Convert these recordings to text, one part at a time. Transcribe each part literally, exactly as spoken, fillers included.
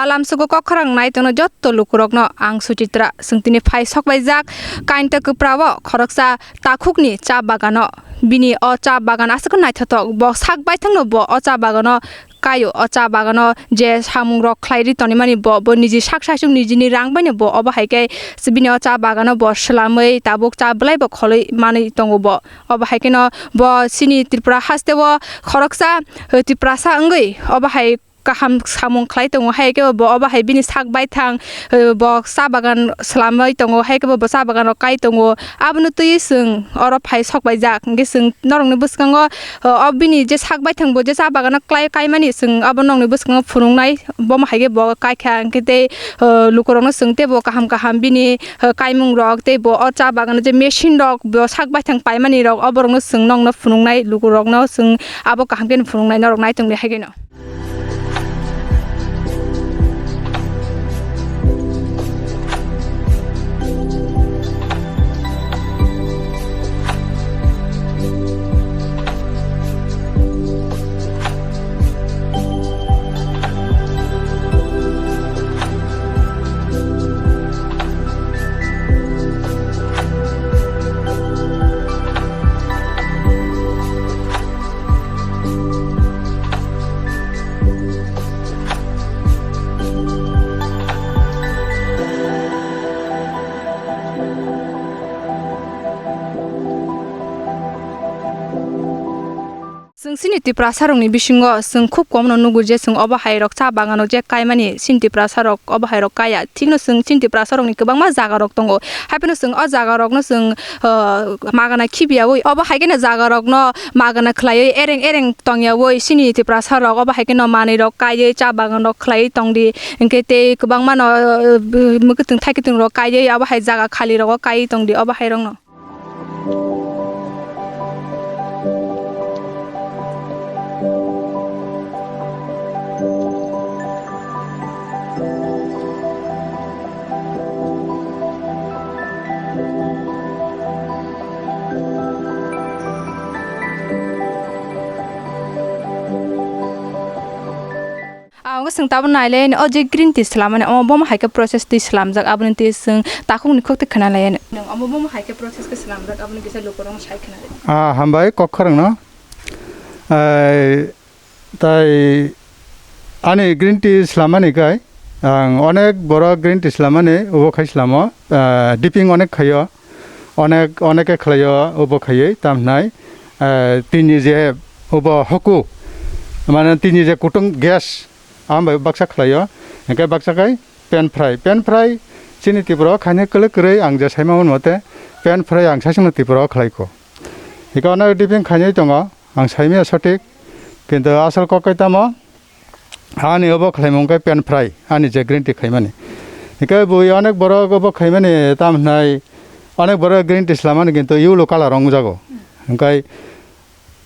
Lamsugo kok khorang nai tongno jotto lukurokno ang Suchitra. Chwng tini phai sokbaijak Kainta Kwprao khoroksa takhukni cha bagano. Bini o cha bagan aswk naithothok. Bo sak baithangno bo o cha bagano kaio. O cha bagano je samungrok khlai ri tonimani bo, bo niji sak saichung nijini rang baino bo obo hai khe bini o cha bagano bo swlamwi tabuk cha bwlai bo kholwi manwi tongo bo. Obo hai kheno bo chini Tripura hasteo khoroksa, eh, Tiprasa wngwi obo hai kaham samung khlai tongo, hai khe bo obo hai bini sak baithang, eh, bo cha bagan swlamwi tongo, hai khe bo cha bagan rok kai tongo. Abono twi chwng oro phai sok baijak, hwnkhe chwng norokni bwskango, eh, o bini je sak baithang bo je cha bagano klai kaimani chwng abo nokni bwskango phunuknai, bomo hai khe bo kai kha, hwnkhe tei, eh, lukurokno chwng teibo kaham kaham bini, eh, kaimung rok tei bo o cha bagano je machine rok bo sak baithang paimani rok oborokno chwng nokno phunuknai, lukurokno chwng abo kaham khe phunuknai norok nai tongdi hai kheno. Chwng chini Tiprasa rokni bisingo chwng khub komno nugo je chwng obo hai rok cha bagano je kaimani chini Tiprasa rok obo hai rok kaya. Thikno chwng chini Tiprasa rokni kwbangma jaga rok tongo. Haiphano chwng o jaga rokno chwng, ah, magana khibiyawi obo hai kheno jaga rokno magana khlaiwi ereng ereng tongyawi chini Tiprasa rok obo hai kheno manwi rok kaiwi cha bagan rok khlaiwi tongdi. Hwnkhe tei kwbangmano, ah, mwkhwtwng thaikwtwng rok kaiwi obo hai jaga khali rogo kaiwi tongdi obo hai rokno. Ang chwng tabuk nailai o je green tea swlamani, omo bomo hai khe process twi swlamjak, aboni twi chwng takhukni khuk twi khwnalai. Nwng omo bomo hai khe process khe swlamjak, aboni kisa lukurokno sai khwnalai. Ah, hambai kok khorang no. Ai, tai ani green tea swlamani kai ang onek borok green tea swlamani obo khai swlamo, ah, dipping onek khaio. Onek, onek khe khlaio, obo khaiwi, tamo hwnai, eh, tini je obo hoku, mane tini je kutung gas, ang bai baksa khlaio, hwnkhe baksa khai pan fry. Pan fry chini Tripura o khainai kwlwk kwrwi, ang je saima hwn mote, pan fry ang saichungno Tripura o khlaikho. Hwnkhe ono dipping khainai tongo, ang saimaya sothik, kintu asol kok kai tamo, ani obo khlaimung khe pan fry, ani je green tea khaimani. Hwnkhe bui onek borok obo khaimani, tamo hwnai onek borok green tea swlamani kintu yellow colour wngjago. Hwnkhe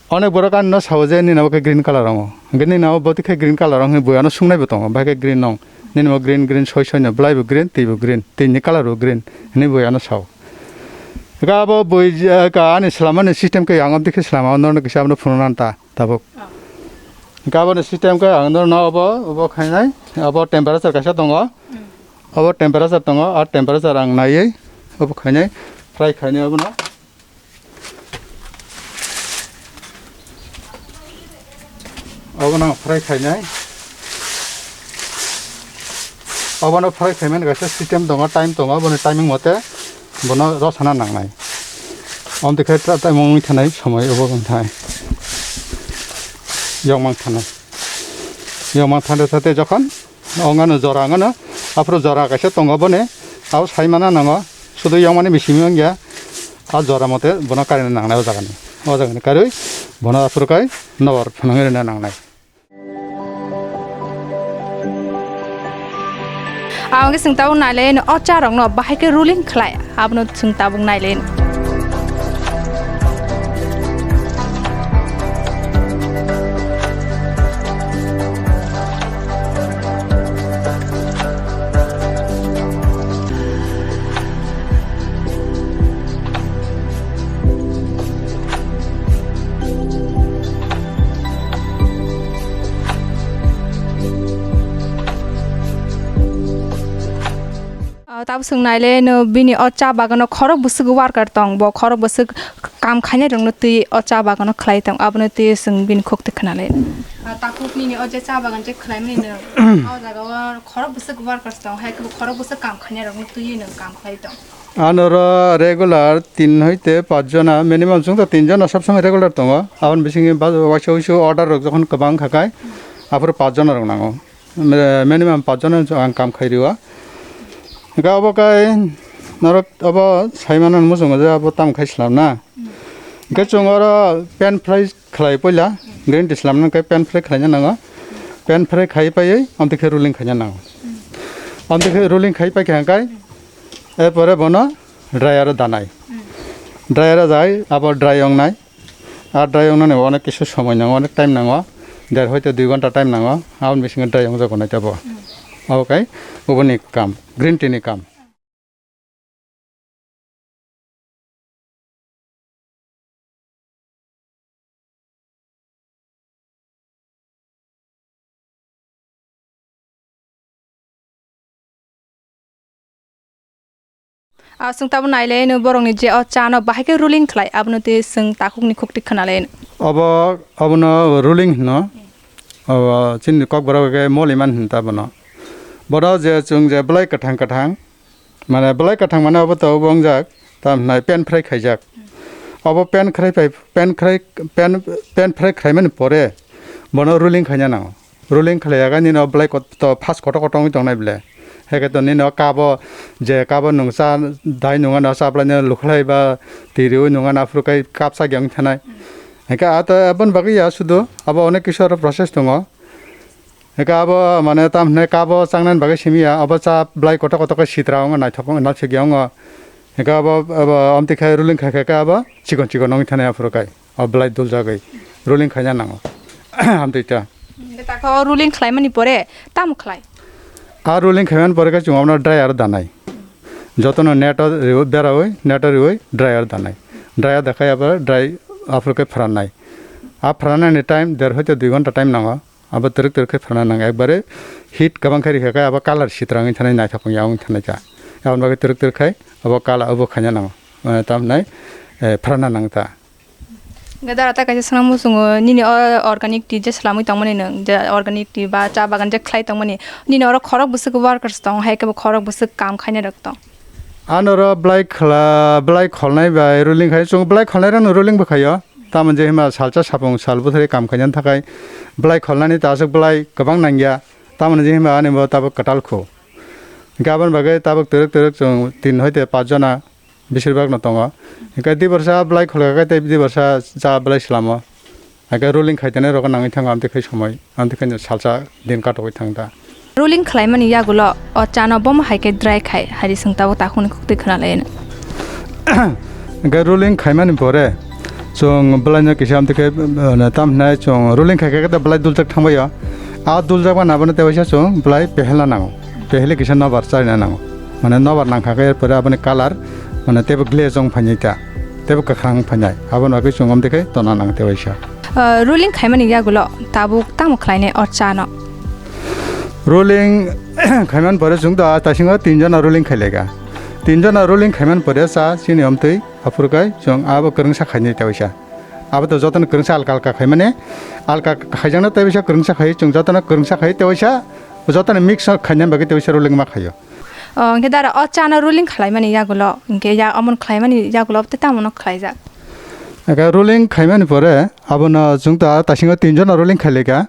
onek borok ani no sao je nini abo khe green colour wngo. Hwnkhe nini abo bwtwi khe green colour wng hwnwi bui ano sungnai bo tongo, bahai khe green nong. Nini bo green, green soi soi no, bwlai bo green, twi bo green, twi ni colour bo green hwnwi bui ano sao. Hwnkhe abo bui je, ka ani swlamani system khe ang amtwi khe swlama, norok kisa abono phunukna ta. Tabuk. Oh. Hwnkhe aboni system khe ang norokno obo, obo khainai, obo temperature kaisa tongo. Hmm. Obo temperature tongo, a temperature ang naiwi obo khainai, fry khainai obono. Obono ang fry khainai. Obono fry khaimani kaisa system tongo, time tongo, boni timing mote. Bono rosana nangnai. Om twi khai ta, ta mungwi thanai somoi obo wng thai. Yokmang thanai. Yokmang thanda thate jokhon ongano jora ongano, aphuru jora kaisa tongo boni. Abo saimana nango. Sudu yokmani bisimi wngya. A jora mote bono karina nangnai o jagani. O jagani karwi bono aphuru kai nobor phunangwi rina nangnai. Ang khe chwng tabuk nailai o cha rokno bahai khe ruling khlai, abono chwng tabuk nailai. Tabuk chwng naile no bini o cha bagano khorok bwswk worker tong, bo khorok bwswk kam khainai rokno twi o cha bagano khlai tong, abono twi chwng bini khuk twi khwnale. Ah, takhuk nini o je cha bagan je khlaimani no, o jaga o khorok bwswk workers tong, hai khorok bwswk kam khainai rokno twi no kam khlai tong. Ano ro regular tin hoite pach jona, minimum chwng to tin jona sob somoi regular tongo. Aboni bisingo ba-, waisa wuisu order rok jokhon kwbang kha khai, aphuru pach jona rok nango. Me-, minimum pach jona ang kam khai rio. Hingke abo kai norok abo sai mano muchungo je abo tam khai slam na. Hingke chwng oro pan fry khlai poila, green tea slam nang khe pan fry khlaina nango. Pan fry khai paiwi amtwi khe rolling khaina nango. Amtwi khe rolling khai paikha hingkai, erpore bono dryer o danai. Dryer o dai, abo dry wngnai. Ar dry wngnani onek kisu somoi nango, onek time nango. Der hoite dui ghonta time nango. Aboni bisingo dry wngjago nai tebo. Abo kai oboni kam, green tea ni kam. Ah, chwng tabuk naile no borokni je o cha no bahai khe ruling khlai, abono twi chwng takhukni khukti khwnale. Obo, obono ruling hino. Obo chini kokborok khe moliman hin ta bono. Bono je chwng je bwlai kwthang kwthang, mane bwlai kwthang mane obo to obo wngjak, tam hinai pan fry khaijak. Obo pan fry phai, pan fry, pan, pan fry khaimani pore bono ruling khaina nango. Ruling khlaiyaga nini o bwlai kot-, to first kotor kotor wngwi tongnai ble. Heke to nini o kabo je kabo nwng cha dai nungano cha bwlaino lukhlai ba twi riui nungano aphuru kai kap chakya wngwi thanai. Heke a to aboni bagwi ya sudu abo onek kisu aro process tongo. Heke abo mane tam hinai kabo changnani bagwi simi ya, abo cha bwlai kotor kotor khe sitra wngo, naithok wngo, naithok ya wngo. Heke abo, abo amtwi khai ruling khai khai khe abo chikon chikon wngwi thanai aphuru kai. O bwlai duljagwi ruling khaina nango. Amtwi ta. Hwnkhe takho ruling khlaimani pore tamo khlai? A ruling khaimani pore khe chwng abono dryer danai. Jotono net o riwi, berawi, net o riwi dryer danai. Dryer dakhai abo dry aphuru khe phrannai. A phrannani time der hoite dui ghonta time nango. Abo twrwk twrwk khe phrana nang ekbare heat kwbang khe rikha khe abo colour sitra wngwi thanai, naithok wngya wngwi thanai kha. Aboni bagwi twrwk twrwk khai abo colour abo khaina nango. Eh, tamhinai, eh, phrana nang ta. Hwnkhe dara ta kaisa swnam muchungo, nini o organic tea je swlamwi tongmani nwng, je organic tea ba cha bagan je khlai tongmani, nini oro khorok bwswk workers tong, hai khe bo khorok bwswk kam khainai rok tong? Ano oro bwlai khwla-, bwlai kholnai bai ruling khai, chwng bwlai kholnai rokno ruling bwkhaio. Tamoni je hima salsa sapung sal bwthari kam khainani thakhai bwlai kholnani ta aswk bwlai kwbang nangya. Tamoni je hima ani bo tabuk kwtal khu. Hwnkhe aboni bagwi tabuk twrwk twrwk chwng tin hoite pach jona beshirbak no tongo. Hwnkhe diborsa bwlai kholkha khe tei diborsa cha bwlai swlamo. Hwnkhe ruling khai tongnai rokno nangwi thango amtwi khai somoi, amtwi khai salsa din katogwi thang ta. Ruling khlaimani yagulo o chano bomo hai khe dry khai, hari swng tabuk takhukni khuktwi khwnalaino. Hwnkhe ruling khaimani pore chwng bwlaino kisa amtwi khe, eh, tam hinai chwng ruling khai khe bwlai duljak thangbaio. A duljak mani abono tewaisa chwng bwlai pehelna nango. Pehele kisa nobar charina nango. Mane nobar nangkha khe, erpore aboni colour, mane teibo glaze wng phainai ta, teibo kwkhwrang wng phainai. Aboni bagwi chwng amtwi khe tonna nang tewaisa. Ah, ruling khaimani yagulo tabuk tamo khlainai o chano? Ruling khaimani pore chwng to a taisingo tin jona ruling khailaika. Tin jona ruling khaimani pore cha chini amtwi aphuru kai chwng abo kwrwngsa khainai tewaisa. Abo to jotono kwrwngsa alka alka khaimani, alka khaijakno tewaisa kwrwngsa khai, chwng jotono kwrwngsa khai tewaisa, jotono mix khainani bagwi tewaisa ruling ma khaio. O, hwnkhe dara o chano ruling khlaimani yagulo, hwnkhe ya omon khlaimani yagulo tei tamono khlaijak? Aka ruling khaimani pore abono chwng ta taisingo tin jona ruling khailaika.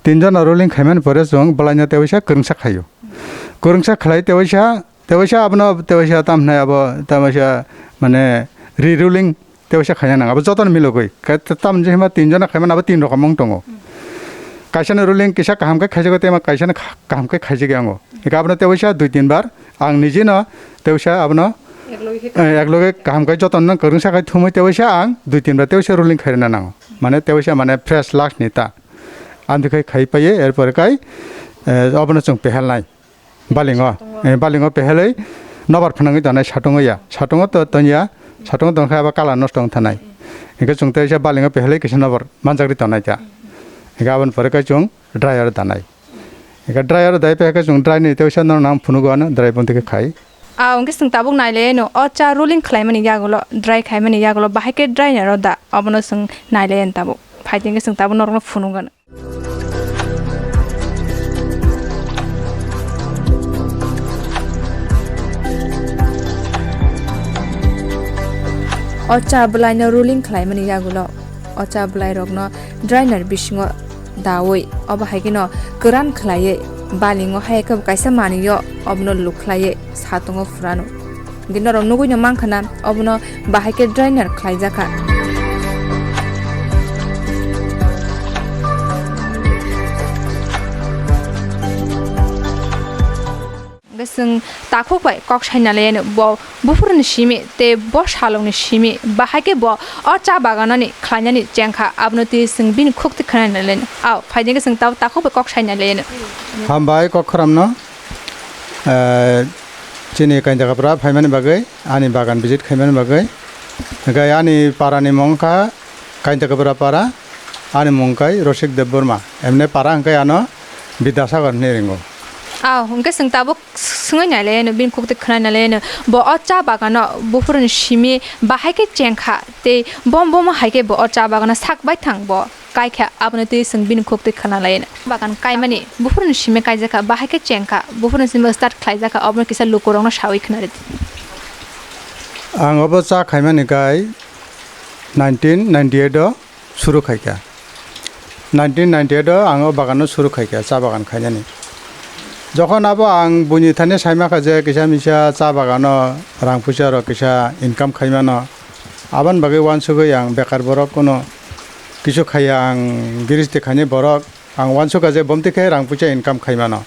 Tin jona ruling khaimani pore chwng bwlaino tewaisa kwrwngsa khaio. Kwrwngsa khlai tewaisa, tewaisa abono tewaisa tam hinai abo tewaisa mane re-ruling tewaisa khaina nang. Abo jotono milogwi. Khe tamni hima tin jona khaimani abo tin rokom wng tongo. Kaisano ruling kisa kaham khe khaijago tei kaisano kha-, kaham khe khaijakya wngo. Hwnkhe abono tewaisa dui tin bar ang nijino tewaisa abono, eh, ekloge kaham khe jotono kwrwngsa khai thumwi tewaisa ang dui tin bar tewaisa ruling khairwna nango. Mane tewaisa mane fresh last ni ta. Amtwi khai khai paiye, erpore kai, eh, abono chwng pehelnai. Balingo, eh, balingo pehelwi nobar phnangwi tongnai satungo ya. Satungo to tonya, satungo tongkha abo colour nosto wng thanai. Hwnkhe chwng teisa balingo pehelwi kisa nobar manjakri tongnai ta. Hwnkhe aboni pore kai chwng dryer danai. Hwnkhe dryer dai pehai khe chwng dry ni teisa norok nang phunugo ano dry bondi khe khai. Ah, hwnkhe chwng tabuk nailaino, o cha rolling khlaimani yagulo, dry khaimani yagulo, bahai khe dry nairo da, obono chwng nailaino tabuk. Phaidi hwnkhe chwng tabuk norokno phunukgwno. O cha bwlaino rolling khlaimani yagulo, o cha bwlairokno drainer bisingo daui, obo hai kheno kwran khlaiwi balingo hai khe kaisa manwio obono luk khlaiwi satungo phurano. Hwnkhe norok nugwino mankha na, obono bahai khe drainer khlaijakha. Hwnkhe chwng takhuk bai kok saina laiano, bo buphuruni simi tei bo salokni simi, bahai khe bo o cha baganoni khlainani chengkha, abono twi chwng bini khuk twi khwnai nai laino. Ao, phaidi khe chwng tabuk takhuk bai kok saina laiano. Hambai kok khramno, eh, chini Kainta Kapra phaimani bagwi, ani bagan visit khaimani bagwi. Hwnkhe ani parani mung kha Kainta Kapra para, ani mung khe Rosik Debbarma. Emne para hwnkhe ano Bidyasagar hinwi ringo. Ao, hwnkhe chwng tabuk swngwi nai laino, bini khuk twi khwnai nai laino. Bo o cha bagano buphuruni simi bahai khe chengkha, tei bom bom hai khe bo o cha bagano sak bai thang bo. Kaikha, abono twi chwng bini khuk twi khwna lai. Bagan kaimani, buphuruni simi kaijakha, bahai khe chengkha, buphuruni simi start khlaijakha, obono kisa lukurokno saui khna ridi. Ang obo cha khaimani kai nineteen ninety-eight o suru khaikha. Nineteen ninety-eight o ang o bagano suru khaikha, cha bagan khainani. Jokhon abo ang buini thani saimakha je kisa misa cha bagano rang puisa rok kisa income khaimano, aboni bagwi uansugwi ang bekar borok, kuno kisu khaiya ang giristi khainai borok, ang uansukha je bomti khe rang puisa income khaimano.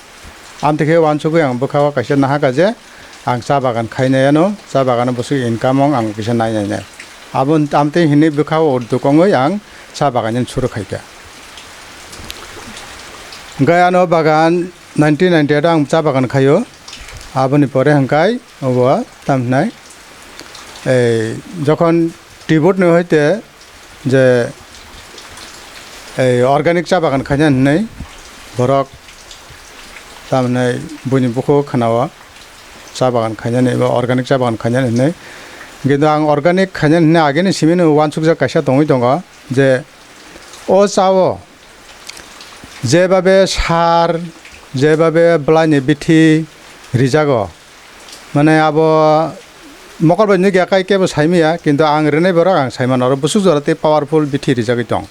Amtwi khe uansugwi ang bwkhao kaisa nahakha je ang cha bagan khainai ano, cha bagano bwswk income wng ang kisa nainai nai. Abo amtwi hinwi bwkhao dukongwi ang cha bagan suru khaikha. Hwnkhe ano bagan nineteen ninety-eight o ang cha bagan khaio. Aboni pore hwnkhe obo tam hinai, ei, jokhon tibot ni hoite je ei organic cha bagan khaina hinwi borok, tamhinai buini bukhuk khwnao cha bagan khainani eba organic cha bagan khainani hinwi. Kintu ang organic khainani hinwi agini simino uansukjak kaisa tongwi tongo je o chao jebabe sar, jebabe bwlaini bithi rijago, mane abo mokol bai nukya kai kebo saimaya, kintu ang rinai borok ang saimano, oro bwswk jora tei powerful bithi rijagwi tong.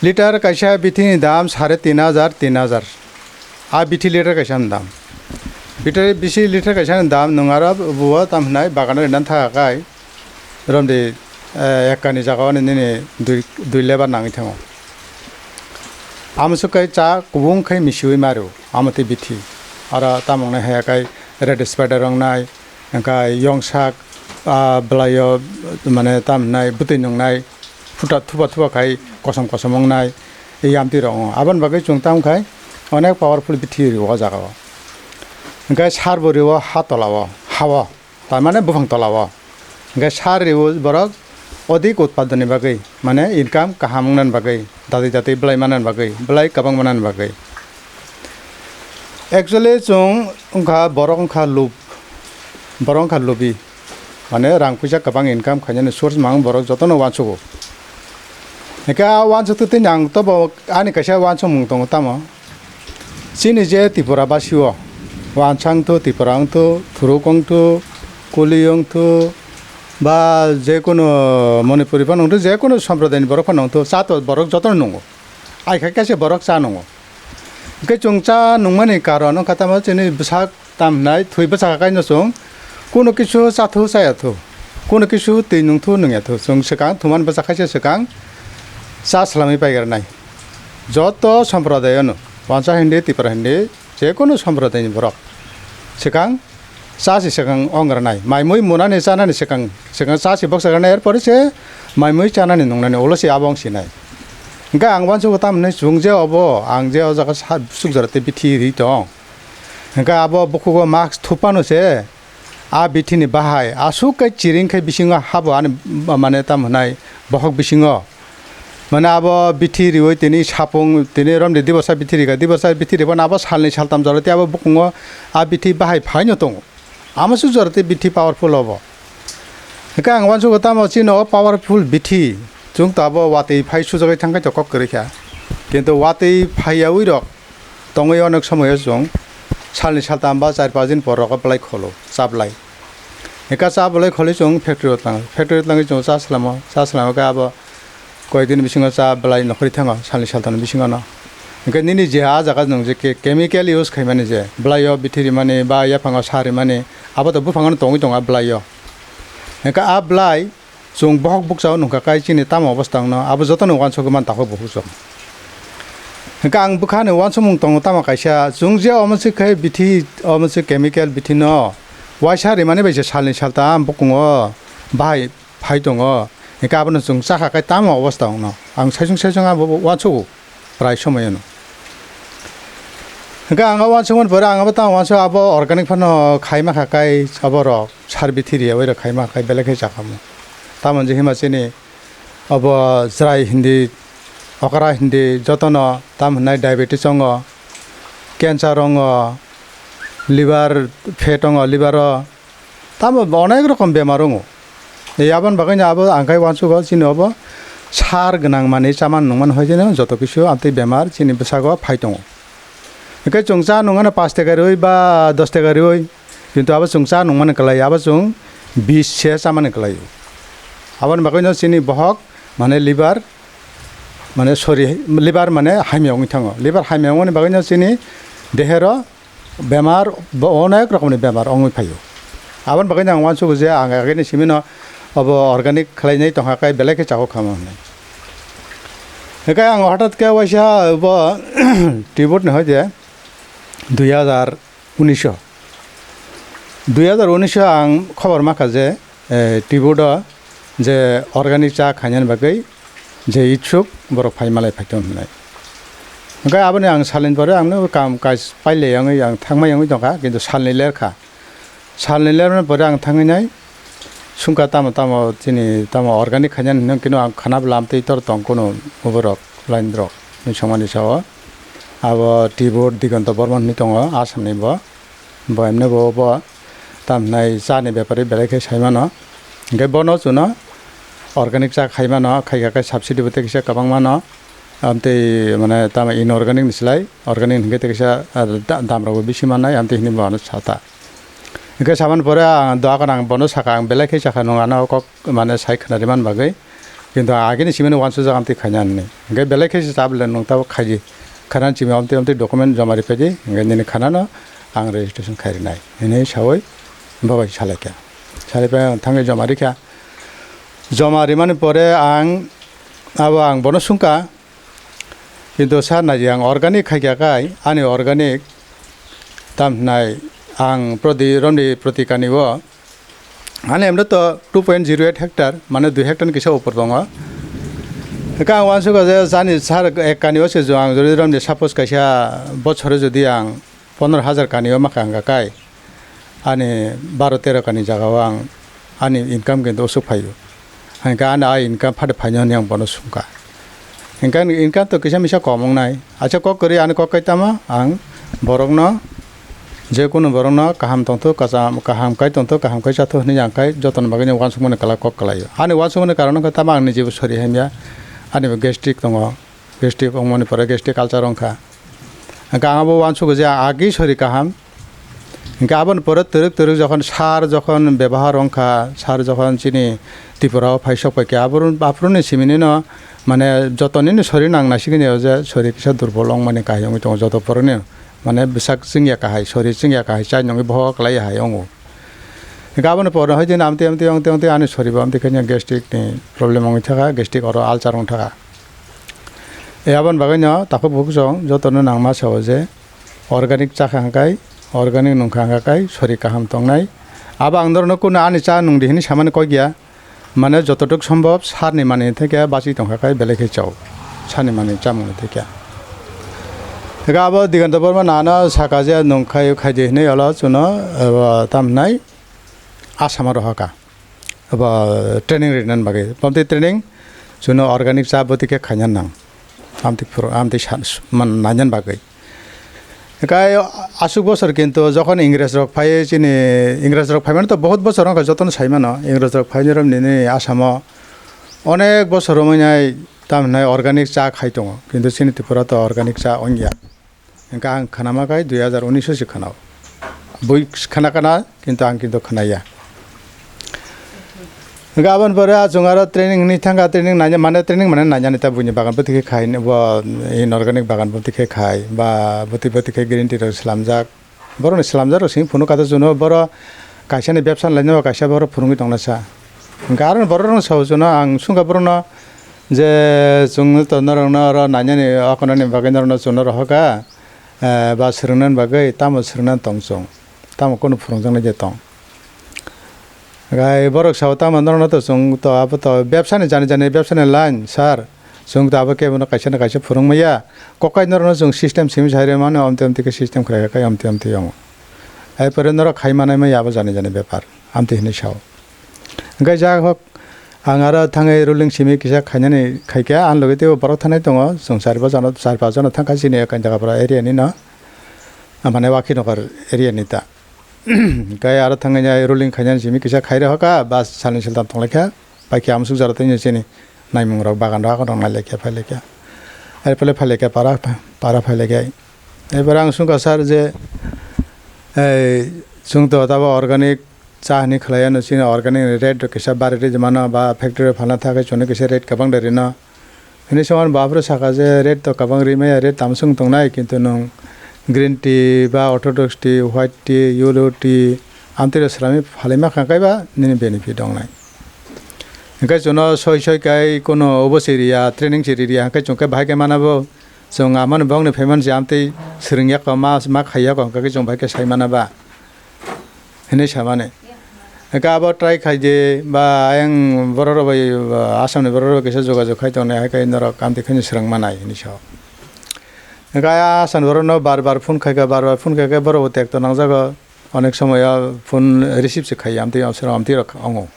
Litre kaisa bithini dam sare tin hajar, tin hajar. A bithi litre kaisa ni dam. Bithi, bisi litre kaisa ni dam nwng aro buo tam hinai bagano rinani thaka kai. Romdi, eh, ekka ni jaga o nini dui, dui lebar nangwi thango. Amswk kai cha kubung khai misiwi mario, amo tei bithi. Aro tamung nai haya kai red spider wngnai, hwnkhe yongsak, ah, bwlaio, mane, tamnai, bwtwi nungnai, phuta, thupa, thupa khai kosom, kosom wngnai, yamtwi rok wngo. Aboni bagwi chwng tamkhai onek powerful bithi rio o jaga o. Hwnkhe sar bo rio ha tola o, ha o, tar mane buphang tola o. Hwnkhe sar rio borok odik utpadon ni bagwi, mane, income kaham wngnani bagwi, dati dati bwlai mannani bagwi, bwlai kwbang mannani bagwi. Actually, chwng wngkha borok wngkha lub-, borok wngkha lubi, mane rang puisa kwbang income khainani source mang borok jotono uansugo. Hwnkhe a uansuk twi tini ang tobo ani kaisa uansukmung tongo tamo, chini je Tripura basio wansa wngthu, Tripura wngthu, Thuruk wngthu, Kuli wngthu, ba jekunu Manipuri phano wngthu, jekunu somprodayni borok phano wngthu, cha to borok jotono nungo. Ai kha kaisa borok cha nungo. Hwnkhe chwng cha nungmani karon wngkha tamo chini bwsak tam hinai thwi bwsakha kaino chwng kuno kisu chathu chayathu, kuno kisu twi nungthu nungyathu, chwng swkang thumani bwsakhaisa swkang cha swlamwi paigarnai. Joto somprodayano, wansa hindi, Tripura hindi, jekunu somprodayni borok swkang cha se swkang ong rwnai, mai mui munani chanani swkang, swkang cha se boksa rwnai, er pore se mai mui chanani nungnani ulo se abo wng sinai. Hwnkhe ang uansugo tamo hinwi chwng je obo, ang je o jaga sa-, bwswk jora tei bithi ri tong, hwnkhe abo bukhugo mask thupano se a bithini bahai aswk khe chiring khe bisingo habo ani, mane, tamo hinai bokhok bisingo. Mane abo bithi riwi tini sapung, tini romni dibosa bithi rikha, dibosa bithi riphano abo salni saltam jora tei abo bukungo a bithi bahai phaino tongo. Amo se jora tei bithi powerful obo. Hwnkhe ang uansugo tamo chini o powerful bithi, chwng to abo watwi phai sujagwi thangkhe to kok kwrwi kha. Kintu watwi phaiyawi rok tongwi onek somoyo chwng salni saltam ba char panch din por rogo belai kholo, cha belai. Hwnkhe cha belai kholwi chwng factory o tlango. Factory o tlangwi chwng cha swlamo, cha swlamo khe abo koyekdin bisingo cha belai nokhorwi thango, salni saltamni bisingo no. Hwnkhe nini je ah jaga nwng je ke-, chemical use khaimani je, belaio bithi rimani ba yaphango sa rimani, abo to buphangno tongwi tongo ah belaio. Hwnkhe ah belai chwng bohok bukchao nungkha kai chini tamo obostha wngno, abo jotono uansugwi man takhuk bukhuk chwng. Hwnkhe ang bwkhani uansukmung tongo tamo kaisa, chwng je omo se khe bithi, omo se chemical bithi no waisa rimani bai se salni saltam bukungo bahai phai tongo, hwnkhe abono chwng chakha kai tamo obostha wngno. Ang saichung saichung abo uansugo prai somoyano. Hwnkhe ang o uansukmani pore ang abo tamo uansugo abo organic phano khai makha kai abo rok sar bithi riyawi rok khai makha kai belai khe chakhamu. Tamo je hima chini obo chwrai hindi, okra hindi jotono tam hwnai diabetes wngo, cancer wngo, liver fat wngo, liver o. Tamo onek rokom bemar wngo. E, aboni bagwino abo ang khai uansugo chini obo sar gwnang manwi chamani nungmani hoiteno joto kisu amtwi bemar chini bwsago phai tongo. Hwnkhe chwng cha nungmano pash taka rwi ba dos taka rwi, kintu abo chwng cha nungmani kwlai, abo chwng bish se chamani kwlaio. Aboni bagwino chini bohok mane liver mane sori, liver mane hamya wngwi thango. Liver hamya wngmani bagwino chini dehero bemar bo onek rokomni bemar wngwi phaio. Aboni bagwino ang uansugo je ang agini simino obo organic khlainai tongkha kai belai khe chakhukkha hwnwi. Hwnkhe ang hothat khe waisa bo tibut ni hoide dui hazar unisho, dui hazar unisho ang khobor mankha je, eh, tibut o je organic cha khainani bagwi je ichuk borok phai malai phaitong hwnwi. Hwnkhe aboni ang salni pore ang no kam kaj pailai wngwi ang thangmai wngwi tongkha, kintu salni lerkha. Salni lermani pore ang thangwi nai sungkha tamo tamo chini tamo organic khainani hwnwi kino ang khana bwlam tei tor tong kuno borok line rok hwnwi songmani sao. Abo tibur Digonto Bormon hwnwi tongo Assam ni bo. Bo emne bo, bo tam hwnai chani bepari belai khe sai mano. Hwnkhe bono chuno organic cha khai mano, khaikha khe subsidy bo tei kisa kwbang mano. Amtwi mane tamo inorganic ni slai organic hwnkhe tei kisa, ah, da-, dam rok bo bisi mannai, amtwi hwnwi bo ano sata. Hwnkhe samani pore ang doakan ang bono sakha, ang belai khe chakha nung ano kok mane sai khwnari man bagwi. Kintu agini simino uansukjak amtwi khaina hwnwi. Hwnkhe belai khe se cha bwle nwng tabuk khaidi. Khana simi amtwi amtwi document joma riphaidi. Hwnkhe nini khanano ang registration khai rinai. Hwnwi saui bobai salaikha. Salaiphai ang thangwi joma rikha. Joma rimani pore ang abo ang bono sungkha. Kintu sir naidi ang organic khaikha kai, ani organic tam hwnai ang prodi romni proti kani o. Ani emre to two point zero eight hectare, mane dui hectare ni kisa upor tongo. Hwnkhe ang uansukha je jani sar ek kani o se jo ang jodi romni suppose kaisa bochoro jodi ang pondro hajar kani o makha hwnkha kai, ani baro tero kani jaga o ang ani income kintu usuk phaio. Hwnkhe ani a income phade phaino hwnwi ang bono sungkha. Hwnkhe ani income to kisa misa kom wngnai. Acha kok kwrwi ani kok kai tamo ang borokno, je kunu borokno kaham tongthok, kacham, kaham kai tongthok, kaham kai chathok hwnwi ang khai jotoni bagwi uansukmani kwlai kok kwlaio. Ani uansukmani karon wngkha tamo ang nijibo sori hamya. Ani bo gastric tongo. Gastric wngmani pore gastric ulcer wngkha. Hwnkhe ang abo uansugo je agi sori kaham. Hwnkhe aboni pore twrwk twrwk jokhon sar jokhon bebohar wngkha, sar jokhon chini Tripura o phai sok paikha, aphuru, aphuruni siminino mane jotonino sori nang naisigini o je sori kisa durbol wngmani kahai wngwi tongo joto borokni. Mane bwsak chwngya kahai, sori chwngya kahai, chai nungwi bohok lai hai wngo. Hwnkhe aboni pore hai din amtwi amtwi amtwi amtwi ani soribo amtwi khe gastric ni problem wngwi thaka, gastric oro ulcer wng thaka. E aboni bagwino takhuk bukhuk chwng jotono nangma sao je organic chakha hwnkhe, organic nungkha hwnkhe sori kaham tongnai. Abo ang norokno kunu ani cha nungdi hwnwi samani kok ya. Mane jototok sombhob sarni manwi theke bachwi tongkha khe belai khe chao. Sarni manwi chamungni theke. Hwnkhe abo Diganta Borma nana saka je nungkhai khaidi hwnwi olo chuno, abo tam hwnai Assam o rohorkha. Abo training rinani bagwi. Bamtwi training chuno organic cha bwtwi khe khaina nang. Amtwi phuru, amtwi sa-, man-, nainani bagwi. Kai aswk bosor kintu jokhon Ingres rok phai chini, Ingres rok phaimani to bahut bosor wngkha, jotono saimano Ingres rok phainai rok nini Asamo onek bosor romwi nai tamhinai organic cha khai tongo, kintu chini Tripura to organic cha wngya. Hingke ang khanama kai dui hazar unis o se khanao. Bui khana khana, kintu ang kintu khanaya. Hingke aboni pore achung aro training ni thangka, training naina, mane training mane nainani ta buini bagan bwtwi khe khai, bo inorganic bagan bwtwi khe khai, ba bwtwi bwtwi khe green tea rok slamjak. Borokni slamjak rok simi phunuk kata chuno, boro kaisa ni bepsa lainai, kaisa boro phurungwi tongna sa. Hingke aro borok rok sao chuno, ang sungka borok no je chwng to norok no oro nainani okonani bagwi norok no chuno rohorka. Eh, ba swrwngna bagwi tamo swrwngna tong chwng, tamo kunu phwrwngjaknai je tong. Gai borok sao tamo norokno to chwng to abo to bebsani jani jani bebsani line sir, chwng to abo kebono kaisa na kaisa phwrwng maya, kokai norokno chwng system simi sai rw mano, amtwi amtwi khe system khlai kha kai amtwi amtwi wngo. Ai pore norok khai manai maya abo jani jani bepar, amtwi hinwi sao. Hingke ja hok, ang aro thangwi ruling simi kisa khainani khaikhe, ang logi teibo borok thanai tongo, chwng char paanch jona, char paanch jona thangkha chini ekkan jaga pura area ni no, mane Wakhinokar area ni ta. Hingke aro thangwi ruling khainani simi kisa khai rw hoka, bas salni saltam tonglaikha, paikhe amsuk jora tei chini naimung rok bagan rok rok nailaikha phailaikha, ai phale phailaikha para, para phailaikha. Ai pore ang sungkha sir je, ei, chwng to tabo organic, cha hwnwi khlai anw chini organic rate rok kisa bari rw mano ba factory o phalna thangkhe chwngno kisa rate kwbang de rino. Hwnwi se mani bo aphuru sakha je rate to kwbang ri maya, rate tamo chwng tongnai, kintu nwng green tea ba orthodox tea, white tea, yellow tea, amtwi rok swlamwi phalwi ma kha kaiba nini benefit wngnai. Hwnkhe chwngno soi soi kai kuno obo se riya, training se riya, hwnkhe chwng khe bahai khe mana bo. Chwng amani bokni phaimani se amtwi swrwngya kho, ma, ma khaiya kho, hwnkhe chwng bai khe sai mana ba hinwi samani. Hwnkhe abo try khai di ba ayang borok rok bai, Assam ni borok rok bai kisa jogajog khai tongnai, hai khe norok amtwi khe swrwng manai hinwi sao. Hwnkhe ayang Assam ni borok no bar bar phone khai kha, bar bar phone khai khe borok bo tekto nangjago, onek somoyo phone receive se khaiya, amtwi amtwi rok wngo.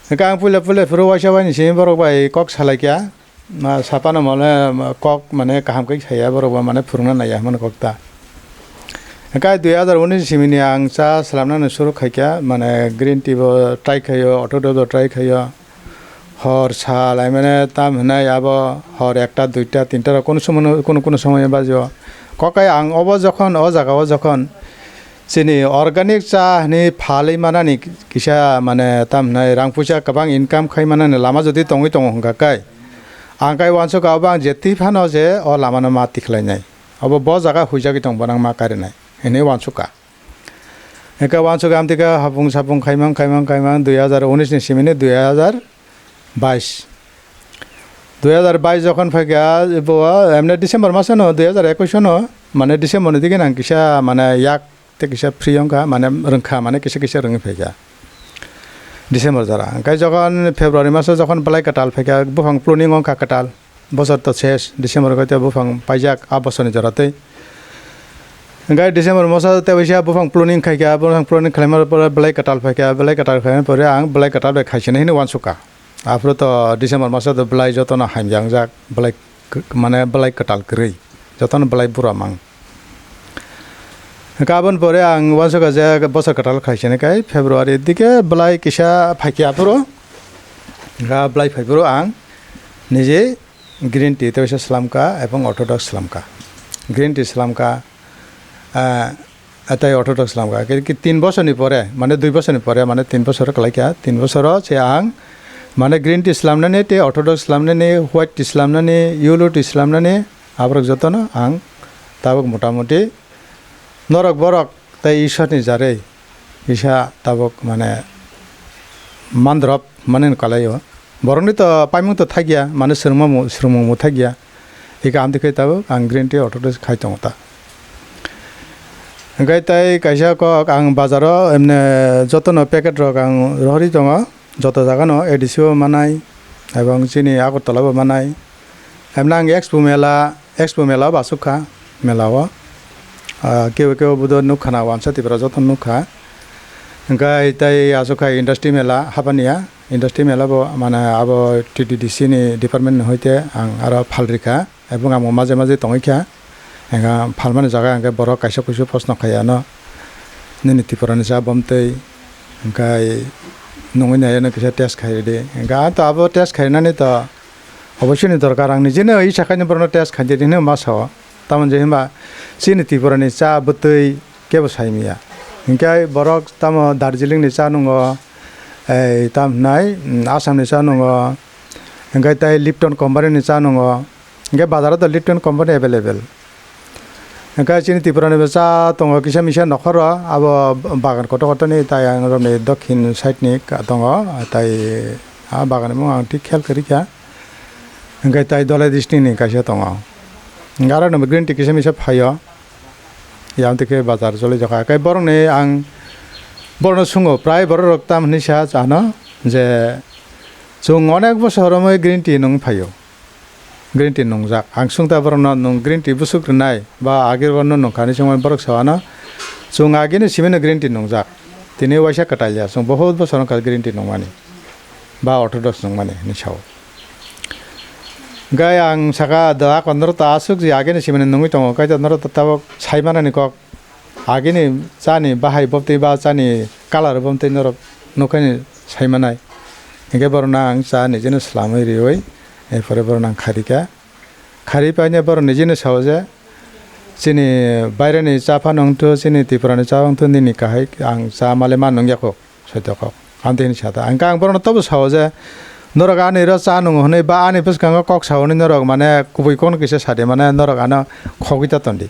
Hwnkhe ang puila puila phuru waisa waini simi borok bai kok salai kha. Ma sapano mole kok mane kaham khe saya borok bo mane phwrwngna naiya hwnmani kok ta. Hwnkhe dui hazar unis simini ang cha swlamnani suru khaikha, mane green tea bo try khaio, auto bo try khaio. Hor sal ai mane tam hinai abo hor ekta, duita, tinta rok kunu somono, kunu, kunu somoy bajo. Kok ai ang obo jokhon, o jaga o jokhon, chini organic cha hwnwi phalwi manani kisa, mane, tam hwnai rang puisa kwbang income khai manani lama jodi tongwi tongo hwnkha khe, ang khe uansukha, obo ang je twi phano je o lamano ma tikhlainai, obo bo jaga huijagwi tong, bono ang ma karinai hinwi uansukha. Hwnkhe uansukha, amtwi khe hapung sapung khaimang khaimang khaimang dui hazar unis ni simini dui hazar bais. Dui hazar bais jokhon phaikha, bo emne December masono, dui hazar ekush no, mane December ni digi nang kisa, mane yak tei kisa free wngkha, mane rwngkha, mane kisa kisa rwngwi phaikha December jora. Hwnkhe jokhon February maso jokhon belai kwtal phaikha, buphang pruning wngkha kwtal. Bosor to ses, December khe tei buphang paijak, a bosor ni jora tei. Hwnkhe December maso tei waisa buphang pruning khaikha, buphang pruning khlaimani pore belai kwtal phaikha, belai kwtal khlaimani pore ang belai kwtal bai khaisani hinwi uansukha. Aphuru to December maso to belai jotono hamya wngjak, belai k-, mane belai kwtal kwrwi, jotono belai bura mang. Hwnkhe aboni pore ang uansukha je bosor kwtal khaisani kai February dike belai kisa phaikha aphuru, hwnkhe belai phaiphuru ang niji green tea tei waisa swlamkha ebong orthodox swlamkha. Green tea swlamkha, ah, tei orthodox swlamkha. Ki, ki tin bosorni pore, mane dui bosorni pore, mane tin bosor kwlaikha. Tin bosoro se ang, mane, green tea swlamnani tei orthodox swlamnani, white tea swlamnani, yellow tea swlamnani, aborok jotono ang tabuk motamuti norok borok tei Ishwarni jarwi kisa tabuk, mane, mandrop manwi kwlaio. Borokni to paimung to thakya, mane, swrwngmung, swrwngmung thakya. Ika amtwi khe tabuk ang green tea orthodox khai tongo ta. Hwnkhe tei kaisa kok ang bazaro emne jotono packet rok ang rohorwi tongo. Joto jaga no A D C o manai, ebong chini Agartala bo manai. Emne ang Expo Mela, Expo Mela o bo asuk kha, mela o. Ah, kebo kebo bodo nuk kha na, wansa tipra joto nuk kha. Hwnkhe tei asuk kha Industry Mela, Hapania Industry Mela bo, mane, abo T T D C ni department ni hoite ang aro phalri kha. Ebong amo maje maje tongwi kha. Hingkhe phalmani jaga hingkhe borok kaisa kuisu proshno khai ano, "Nini Tripura ni cha bomtwi?" Hingkhe nungwi nai ano kisa test khai rwdi. Hingkhe ang to abo test khai rwnani to oboisoni dorkar, ang nijeno isa khaino borokno test khai di hinwi ma sao. Tamoni je hwnba chini Tripura ni cha bwtwi kebo sai manya. Hingkhe borok tamo Darjeeling ni cha nungo, ei, tamo hwnai, mm, Assam ni cha nungo, hingkhe tei Lipton company ni cha nungo, hingkhe bazar o to Lipton company available. Hingkhe chini Tripura ni bo cha tongo kisa misa nokhor o, abo bagan kotor kotor ni, tai ang romni dokhin side ni ka tongo, tai a bagan ni mung ang thik khel kwrwi kha. Hingkhe tai Dholai district ni kaisa tongo. Hingkhe aro no green tea kisa misa phaio. Yang twi khe bazar choli jokha. Khe borokni ang borokno sungo, prai borok rok tam hinwi sa ano je chwng onek bosor romwi green tea nung phaio. Green tea nungjak. Ang sungta borokno nwng green tea bwswk rwnai ba age borokno nungkha hinwi swngmani borok sao ano chwng agini simino green tea nungjak. Tini waisa kwtal ya chwng bohut bosor wngkha green tea nungmani ba orthodox nungmani hinwi sao. Gai ang saka da akon norok ta aswk je agini simani nungwi tongo, kaisa norok ta tabok sai manani kok. Agini chani bahai bwtwi ba chani colour bwtwi norok nukhaini sai manai. Hinkhe borokno ang cha nijino swlamwi riwi, erpore borokno ang kharikha. Khari paine borok nijino sao je, "Chini baireni cha phano wngthu, chini Tripurani cha wngthu, nini kahai ang cha male ma nungya kho." Soito kok. Amtwi hwnwi sa ta. Ang khe ang borokno tobo sao je, norok ani ro cha nungo hwnwi ba ani bwskango kok sao hwnwi norok mane kubui kokno kisa sa di, mane norok ano khogwi ta ton di.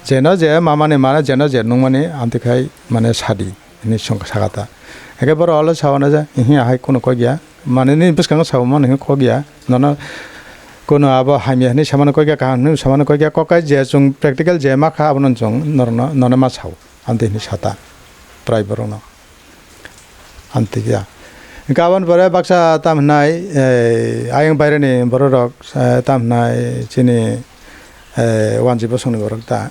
Jeno je mamani mane jeno je nungmani amtwi khai mane sa di hwnwi song-, saka ta. Hingkhe borok olo sao hwnwi je, "Ihi, ahai kunu kok ya. Mane nini bwskango sao mano hwnwi kok ya. Nono kunu abo hamya hwnwi samano kok ya, kaham hwnwi samano kok ya. Kok kai je chwng practical je ma kha abono chwng norokno, nono ma sao." Amtwi hwnwi sa ta prai borokno. Amtwi khe ya. Hingkhe aboni pore baksa tam hwnai, eh, ayang baireni borok rok, eh, tam hwnai chini, eh, wanjwi bosongni borok ta.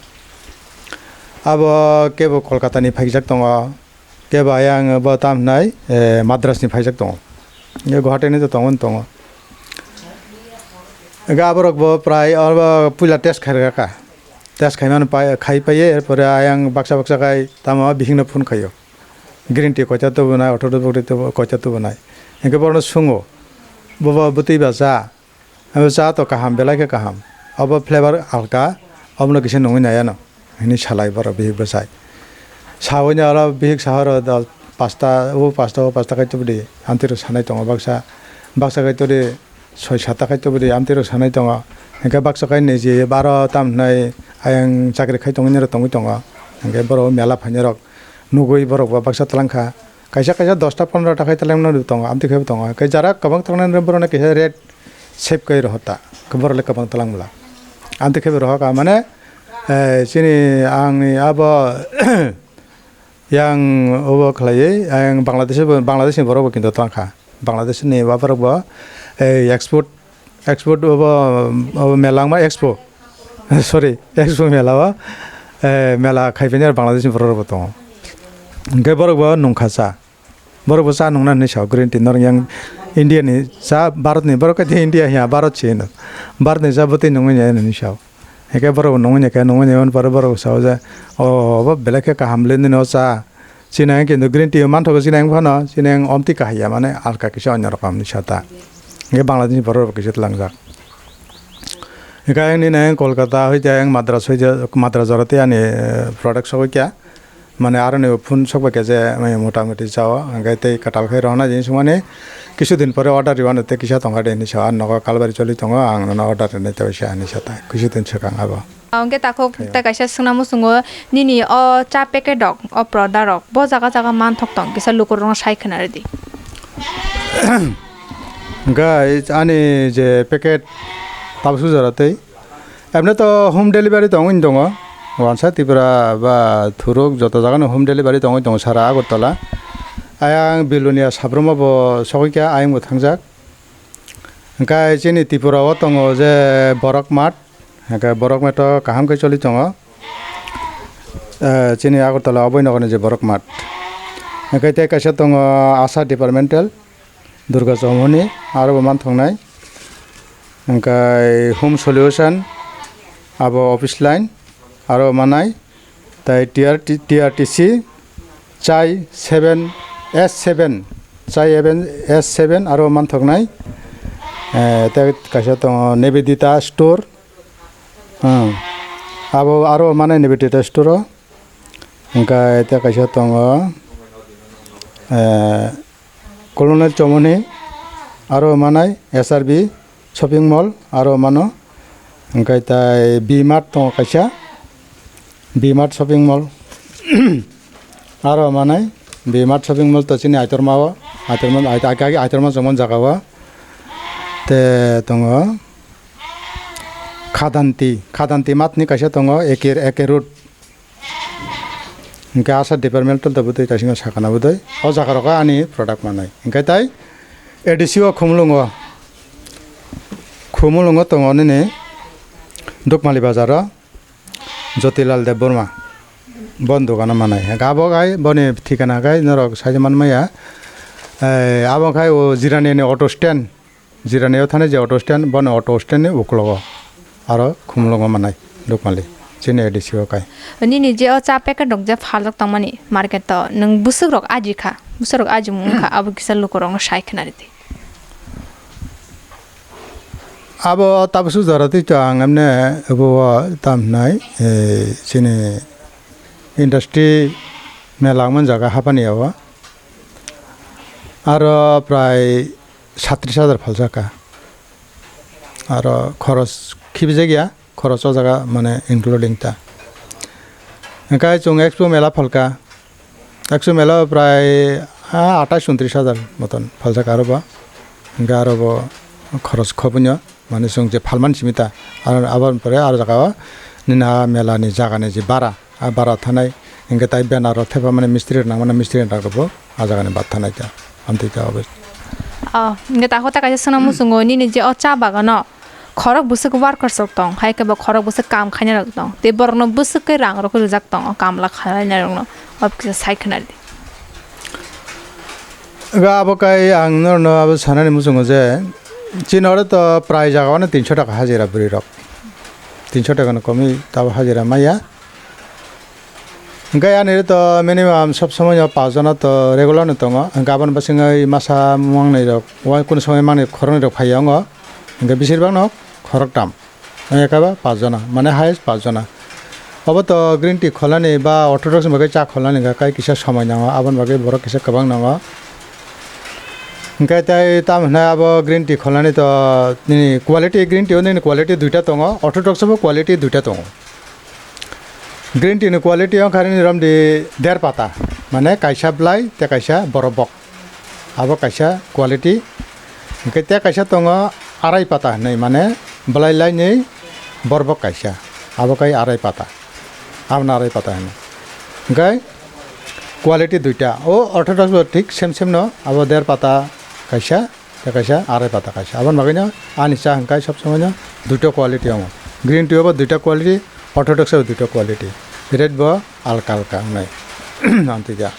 Abo kebo Kolkata ni phaijak tongo, kebo ayang bo tam hwnai, eh, Madras ni phaijak tongo. Hingkhe Guwahati ni to tongo, tongo. Hingkhe aborok bo prai abo puila test khai rwkha ka. Test khaimani pai, khai paiye, erpore ayang baksa baksa khai tamo bihikno phone khaio. Green tea koita tubunai, orthodox bwtwi tubu-, koita tubunai. Hinkhe borokno sungo, "Bobo bwtwi ba cha? Abo cha to kaham, belai khe kaham. Abo flavor alka, obono kisa nungwi nai ano," hinwi salai borok bihik bwsai. Saui no oro bihik sahoro do pasta, o pasta, o pasta khai tubudi, amtwi rok sanai tongo baksa. Baksa khai tubudi, soi sata khai tubudi amtwi rok sanai tongo. Hinkhe baksa khai niji baro tam hwnai ayang chakri khai tongwi norok tongwi tongo. Hinkhe borok mela phainai rok nugwi borok bo baksa twlang kha. Kaisa kaisa dosta pondro ta khai twlang nw tongo, amtwi khai bo tongo. Hinkhe jara kwbang twlang nai borok no kaisa rate save khai rohor ta. Borok le kwbang twlang bwla. Amtwi khai bo rohor kha mane, eh, chini ang ni abo Yang obo khlaiwi, yang Bangladesh bo, Bangladesh ni borok bo kinto tlang kha. Bangladesh ni borok bo, eh, export, export obo, obo mela wngma expo. Sorry, expo mela o, eh, mela khai phai Bangladesh ni borok rok bo tongo. Hingke borok bo nung kha cha. Borok bo cha nung nani sao green tea norok yang India ni cha, Bharat ni borok khe India hiya, Bharat se hino. Bharat ni cha bwtwi nungwi nai nini sao. Hingke borok bo nungwi nai khe, nungwi nai mani pore borok sao je, "O, obo belai khe kaham le nini o cha." Chini ang kintu green tea manthogo, chini ang phano, chini ang omtwi kahaya, mane alka kisa onyo rokom ni sata. Hingke Bangladesh ni borok rok kisa tlangjak. Hingke ang nini ang Kolkata hoite ang Madras hoite, Madras jora tei ani, eh, product sogwi kha. Mane aroni phun sokbai khe je, mane motamoti chao, hingke tei kwtal khe rohornai jini songmani kisu din pore order rwmani tei kisa tongkha de hinwi sao, "Ang nogo kalbari choli tongo, ang nono order rwnai tei sa," hinwi sa ta, kisu din swkang abo. Hingke takhuk Khe. Tei kaisa swngna muchungo, nini o cha packet rok, o prodha rok, bo jaga jaga manthok tong, kisa lukurokno sai khna rwdi. Hingke ani je packet tabuk sujara tei Emne to home delivery tongwi tongo. Wansa Tripura ba thuruk joto jagano home delivery tongwi tongo sara Agartala. Ayang Bilonia Sabromo bo sogwi kha, ayang bo thangjak. Hingkhe chini Tripura o tongo je Borok Mart. Hingkhe Borok Mart o kaham khe choli tongo. Eh, chini Agartala Aboi Nogor ni je Borok Mart. Hingkhe tei kaisa tongo Asha Departmental. Durga Chowmoni, aro bo manthoknai. Hingkhe Home Solution, abo office line, aro manai, tai T R T, T R T C, chai seven S seven, chai even S seven, aro manthoknai, eh, tei kaisa tongo Nivedita Store, hmm, abo aro manai Nivedita Store o, hingke tei kaisa tongo, eh, Colonel Chomoni, aro manai S R B shopping mall, aro mano, hingke tai B Mart tongo kaisa, B Mart shopping mall, aro manai B Mart shopping mall to chini Aitorma o, Aitorma, Aitorma chongmani jaga o, te tongo Khadanti, Khadanti Mart ni kaisa tongo, A K, A K Road. Hingke asha departmental to bwtwi kaisa sakana bwtwi. O jaga rogo ani product manai. Hingke tai A D C o Khumulwngo, Khumulwngo tongo nini Dukmali bazar o Jyotilal Debbarma. Bon dogano manai. Hingke abo gai boni thikana gai norok sai manmaya. Eh, abo khai o Jirani ni auto stand. Jirani o thani je auto stand, bono auto stand ni uklogo aro Khumulwngo manai Dukmali, chini A D C o kai. Nini je o cha packet rok je phaljak tongmani market o, nwng bwswk rok aji kha, bwswk rok aji mung kha, abo kisa luku rok no sai khna ridi. Abo tabuk suk jora twi to ang emne abo o tam hinai, eh, chini industry mela wngmani jaga hapani o. Aro prai satris hajar phalsa kha. Aro khoros khibijak ya, khoros o jaga mane including ta. Hingke chwng Expo mela phalka. Expo mela o prai, ah, atais untris hajar moton phalsa kha aro bo. Hingke aro bo khoros khobonyo, mane chwng je phalmani simi ta. Aro aboni pore aro jaga o nini a mela ni jaga ni je bara. A bara thanai, hingke tai banner rok thepamani mistri rok nangmani mistri rok bo a jaga ni bath thanai ta, amtwi ta obo. Oh, hingke ta hota kaisa swnam muchungo nini je o cha bagano khorok bwswk workers rok tong, hai khe bo khorok bwswk kam khainai rok tong, tei borok no bwswk khe rang rok rijak tong, o kamla khlainai rok no, o kisa sai khna di. Ga abo kai ang norno abo sanani muchungo je, chini oro to prai jaga o no tinso taka hajira bwrwi rok, tinso taka no komwi tabo hajira maya. Hingke ani to minimum sob somoi no paanch jona to regular no tongo. Hingke aboni bwswk wngwi masa mangnwi rok, wai kunu somoi mangnwi khoroknwi rok phaiya wngo. Hingke besir bak no khoroktam. Wngya khe ba paanch jona, mane highest paanch jona. Obo to green tea kholnani ba orthodox ni bagwi cha kholnani hingka kai kisa somoi nango, aboni bagwi borok kisa kwbang nango. Hingke tai tamo hinai abo green tea kholnani to nini quality, green tea o nini quality duita tongo, orthodox o bo quality duita tongo. Green tea ni quality wngkha nini romdi der pata, mane kaisa bwlai tei kaisa borok bok. Abo kaisa quality. Hingke tei kaisa tongo arai pata hinwi, mane bwlai lainwi borok bok kaisa. Abo kai arai pata. Abono arai pata hino. Hingke quality duita. O orthodox bo thik same same no, abo der pata kaisa. Tei kaisa arai pata kaisa. Aboni bagwino ani cha hwnkhai sob somoino duita quality wngo. Green tea o bo duita quality, orthodox o bo duita quality. Rate bo alka alka wngnai. Amtwi da.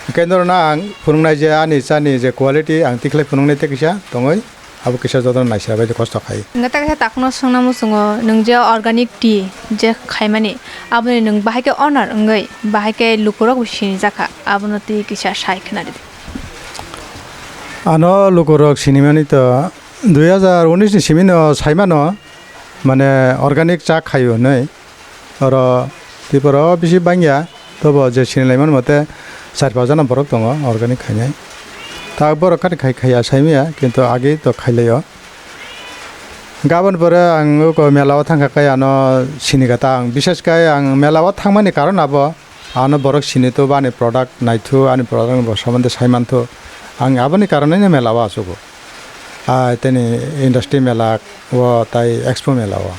Hwnkhe norokno ang phunuknai je ani chani je quality ang tikhlai phunuknai tei kisa tongwi abo kisa jotono naisra bai kosto khai. Hwnkhe tei kaisa takhukno swngna muchungo nwng je organic tea je khaimani aboni nwng bahai khe owner wngwi bahai khe lukurok bo sinijakha abono twi kisa sai khna ridi. Ano lukurok sinimani to dui hajar unis ni simi no saimano, mane organic cha khaio hinwi. Oro Tripura o bisi bangya, tobo je sinilaimani mote char paanch jona borok tongo organic khainai. Ta borok kati khai khaiya saimaya, kintu agi to khailaio. Gabon pore ang uko mela o thangkha khe ano sinikha ta ang, bishes khe ang mela o thangmani karon abo. Ano borok sini to ba ani product naithu, ani product ni bo somonde sai manthu. Ang aboni karonwi no mela o achugo. Ah, tini industry mela o tai expo mela o.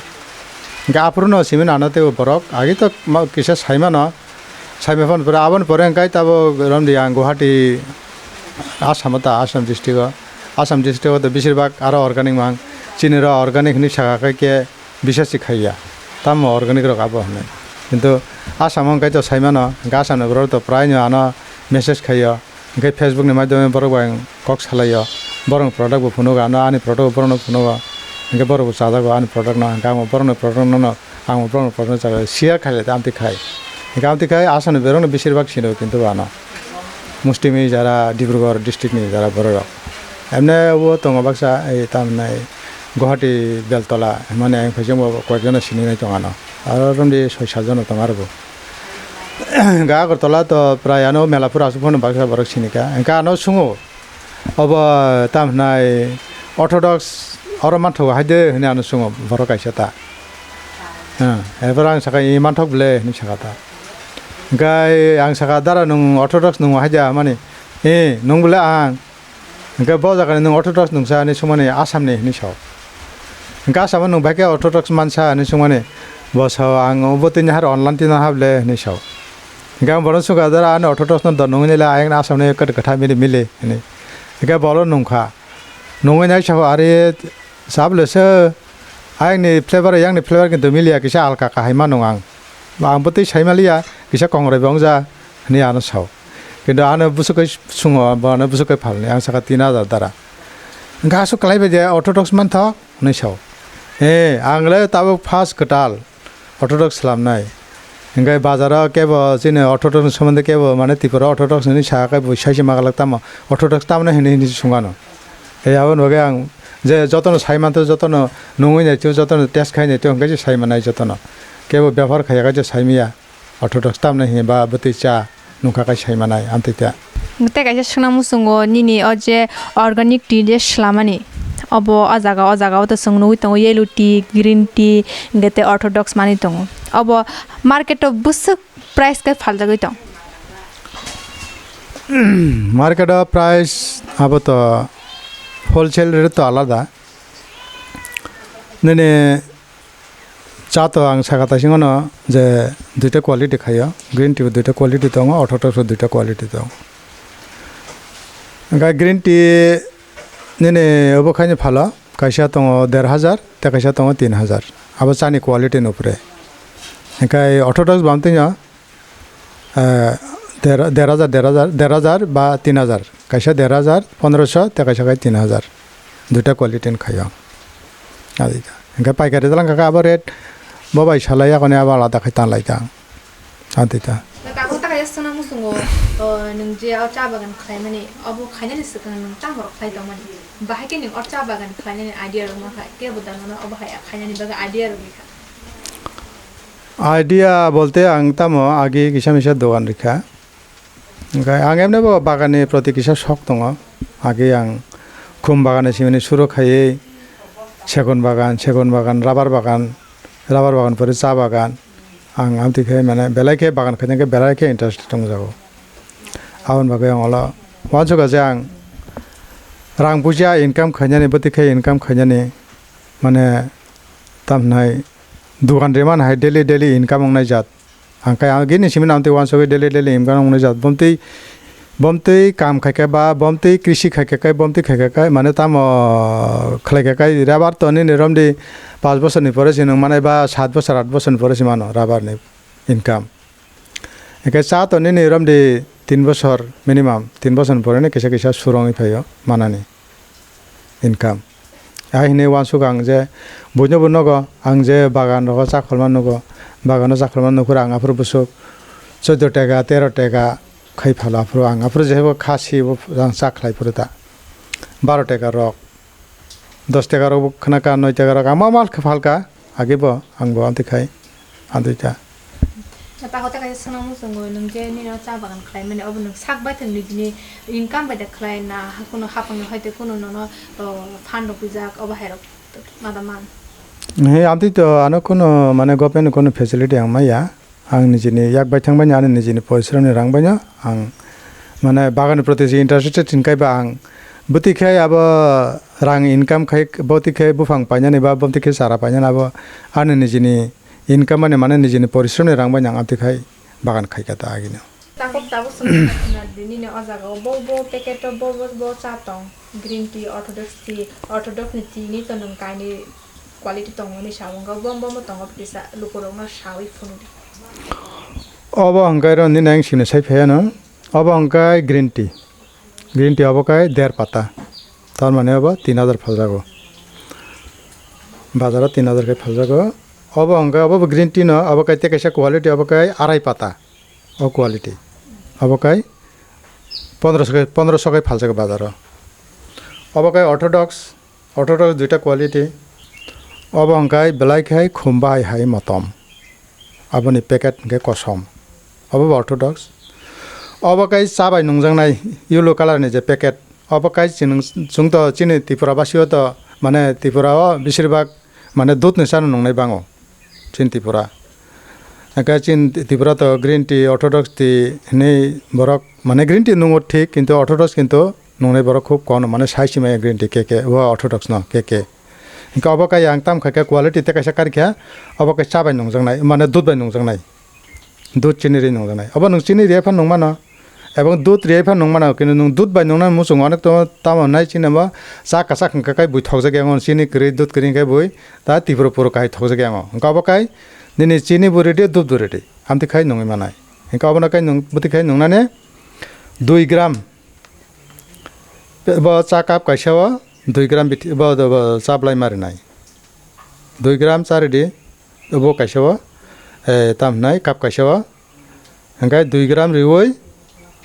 Hingke aphuru no simi nano tei borok agi to ma kisa sai mano. Sai ma phano pore aboni pore hingke tabo romdi ang Guwahati, Assam o ta, Assam district o. Assam district o to besir bak aro organic mang. Chini ro organic hinwi saka khe khe bisasi khaiya, tamo organic rok abo hinwi. Kintu Assam o hwnkhe to sai mano, hwnkhe Assam ni borok to prai no ano message khaio, hwnkhe Facebook ni madhyome borok bai ang kok salaio, borok ni product bo phunugo, ano ani product bo borok no phunugo. Hingke borok bo chajago ani product no, hingke ang bo borok ni product no, ang bo borok ni product no chajago, share khailai ta amtwi khai. Hingke amtwi khai aswk ni borok no besir bak sino kintu ano. Mustimwi jara Dibrugarh district ni jara borok rok. Emne bo tongo baksa, ei tamni Guwahati Beltola hwnmani ang phaijak bo koyek jono sinina tongo ano. Aro romdi soi sat jono tongo aro bo. Hingke Agartala to prai ano Melapur aswk phano baksa borok sinika. Hingke ano sungo. Obo tam hwnai orthodox oro manthogo hai de hwnwi ano swngo borok kaisa ta. Hmm, erpore ang saka, "I manthok ble," hwnwi saka ta. Hingke ang saka, "Dara nwng orthodox nwngo hai de," hwnmani, "Eh, nwng ble ang." Hingke bo jagani, "Nwng orthodox nwngsa," hwnwi swngmani, "Assam ni," hwnwi sao. Hingke Assam o nwng bai khe orthodox mansa hwnwi swngmani, bo sao, "Ang obo tini har online tino ha ble," hwnwi sao. Hingke ang bono swngkha, "Dara ani orthodox no do nungwi nai le, ayang Assam ni kwt kwtha mili mili," hwnwi. Hingke bolo nungkha. Nungwi nai sao, "Are sable se, ayang ni flavor, yang ni flavor kintu miliya, kisa alka kahai ma nung ang. Ang bwtwi sai maliya, kisa kongrai bo wngja," hwnwi ano sao. Kintu ano bwswk kai sungo, bo ano bwswk kai phalni, ang saka tin hajar dara. Hingke aswk kwlai bai de orthodox manthok? Hwnwi sao. Eh, ang le tabuk first kwtal orthodox swlamnai. Hingke bazaro kebo chini orthodox ni somonde kebo mane Tripura orthodox hinwi sa khe bo sai se magalak tamo orthodox tamni hinwi hinwi se sung ano. Tei aboni bagwi ang je jotono sai mantho, jotono nungwi naitio, jotono test khai naitio, hingke se sai manai jotono. Kebo bepar khaiya khe je sai maya. Orthodox tamni hinwi ba bwtwi cha nungkha khe sai manai amtwi ta. Tei kaisa swngna muchungo nini o je organic tea je swlamani, obo o jaga o jaga o to chwng nugwi tongo yellow tea, green tea, hingke tei orthodox manwi tongo. Obo market o bwswk price khe phaljagwi tong? Market o price abo to wholesale rate to alada. Nini cha to ang saka taising ono je duita quality khaio, green tea bo duita quality tongo, orthodox bo duita quality tongo. Hingke green tea nini obo khaini phalo kaisa tongo der hajar, tei kaisa tongo tin hajar. Abo chani quality ni upre. Hingke orthodox bo amtwino, eh, der, der hajar, der hajar, der hajar ba tin hajar. Kaisa der hajar pondroso, tei kaisa khai tin hajar. Duita quality ni khaio ang. Adita. Hingke paikari dalang kaka abo rate bo bai salai yakoni abo alada khai tanlai ta. Adita. Kago ta kaisa swngna muchungo, o, nwng je o cha bagan khlaimani, obo khainani swkang nwng tamo rok khlai tongmani? Bahai khe nwng o cha bagan khlainani idea rwma kha, kebo da nono obo hai khainani bagwi idea rwgwi kha? Idea bolte ang tamo agi kisa misa dogan rikha. Hingke ang emne bo bagan ni proti kisa sok tongo. Agi ang khum bagan ni simi ni suru khaiwi segon bagan, segon bagan, rubber bagan, rubber bagan pore cha bagan. Ang amtwi khe mane belai khe bagan khaina khe belai khe interest tongjago. Aboni bagwi ang ulo uansukha je ang rang puisa income khainani, bwtwi khe income khainani, mane, tam hinai dugan rimani hai daily, daily income wngnai jat. Ang khe, ang gini simi nang twi uansugwi daily, daily income wngnai jat. Bomtwi, bomtwi kam khai khe ba, bomtwi krisi khai khe, bomtwi khai khe, mane tamo khlai khe, rubber to nini romdi panch bosor ni pore se nwng manai ba sat bosor, aat bosor ni pore se mano rubber ni income. Hingke cha to nini romdi tin bosor minimum, tin bosor ni pore no kisa kisa surungwi phaio manani income. Ai hinwi uansuk ang je buino bo nogo ang je bagan rogo chakholma nugo, bagano chakholma nukhura ang aphuru bwswk chuddo teka, tero teka khai phalo aphuru ang aphuru jehebo kha si bo ang cha khlai phuru ta baro teka rok. Dos teka rok bo khna ka, noi teka rok ang ma mal khe phalka, age bo ang bo amtwi khai, amtwi ta. Takhuk ta kaisa swngna muchungo, nwng je nini o cha bagan khlai mani, obo nwng sak bai thwng nijini income bai da khlai na, ha, kunu hapang ni hoite kunu nono, o, fund rok rijak, obo hai rok ma da man? He, amtwi to ano kunu mane government ni kunu facility ang maya. Ang nijini yak bai thang bai no, ani nijini porisromni rang bai no ang, mane, bagan ni proti se interested hinkai ba ang bwtwi khe abo rang income khai, bwtwi khe buphang painani ba bwtwi khe chara painani abo ani nijini income ani, mane, nijini porisromni rang bai no ang amtwi khai bagan khai kha ta agini. Tabuk, tabuk swngna nini o jaga o bo, bo packet o bo, bo, bo cha tong, green tea, orthodox tea, orthodox ni tea ni to nwng kainwi quality tongo hinwi sa, wngkha bo, bo, bo tongo kisa lukurokno sawi phunukdi. Obo hwnkhe oro nini ang sini sai phaiya no. Obo hwnkhe green tea. Green tea obo khe der pata. Tar mane obo tin hajar phaljago. Bazaro tin hajar khe phaljago. Obo hwnkhe obo bo green tea no, obo kai tei kaisa quality, obo kai arai pata. O quality. Obo kai pondroso khe, pondroso khe phaljago bazaro. Obo kai orthodox, orthodox duita quality. Obo hwnkhe belai khai khum bahai hai motom. Aboni packet hwnkhe kosom. Obo bo orthodox. Obo kai cha bai nungjaknai yellow colour ni je packet. Obo kai chini, chwng to chini Tripura basio to, mane Tripura o besir bak mane dudh ni chano nungnai bango chini Tripura. Hwnkhe chini Tripura to green tea, orthodox tea hinwi borok mane green tea nungo thik, kintu orthodox kintu nungnai borok khub kom, mane sai simi green tea K K, o orthodox no K K. Hwnkhe obo kai ang tam kha khe quality tei kaisa kar kha, obo kai cha bai nungjaknai, mane dudh bai nungjaknai. Dudh chini ri nungjaknai. Obo nwng chini ri phano nungmano. Ebong dudh ri phano nungmano, kintu nwng dudh bai nungnani muchungo onek tongo, tamo nai chini bo cha kwchak hwnkha khe bui thokjak yango, chini kwrwi dudh kwrwi hwnkhe bui ta Tripura puro kahai thokjak yango. Hwnkhe obo kai nini chini bo ready, dudh bo ready. Amtwi khai nungwi manai. Hwnkhe obono kai nwng bwtwi khai nungnani dui gram. Bo cha cup kaisa o dui gram bithi-, bo, bo, bo cha belai ma rinai. Dui gram cha ridi, bo kaisa o, eh, tam hwnai cup kaisa o. Hwnkhe dui gram riui,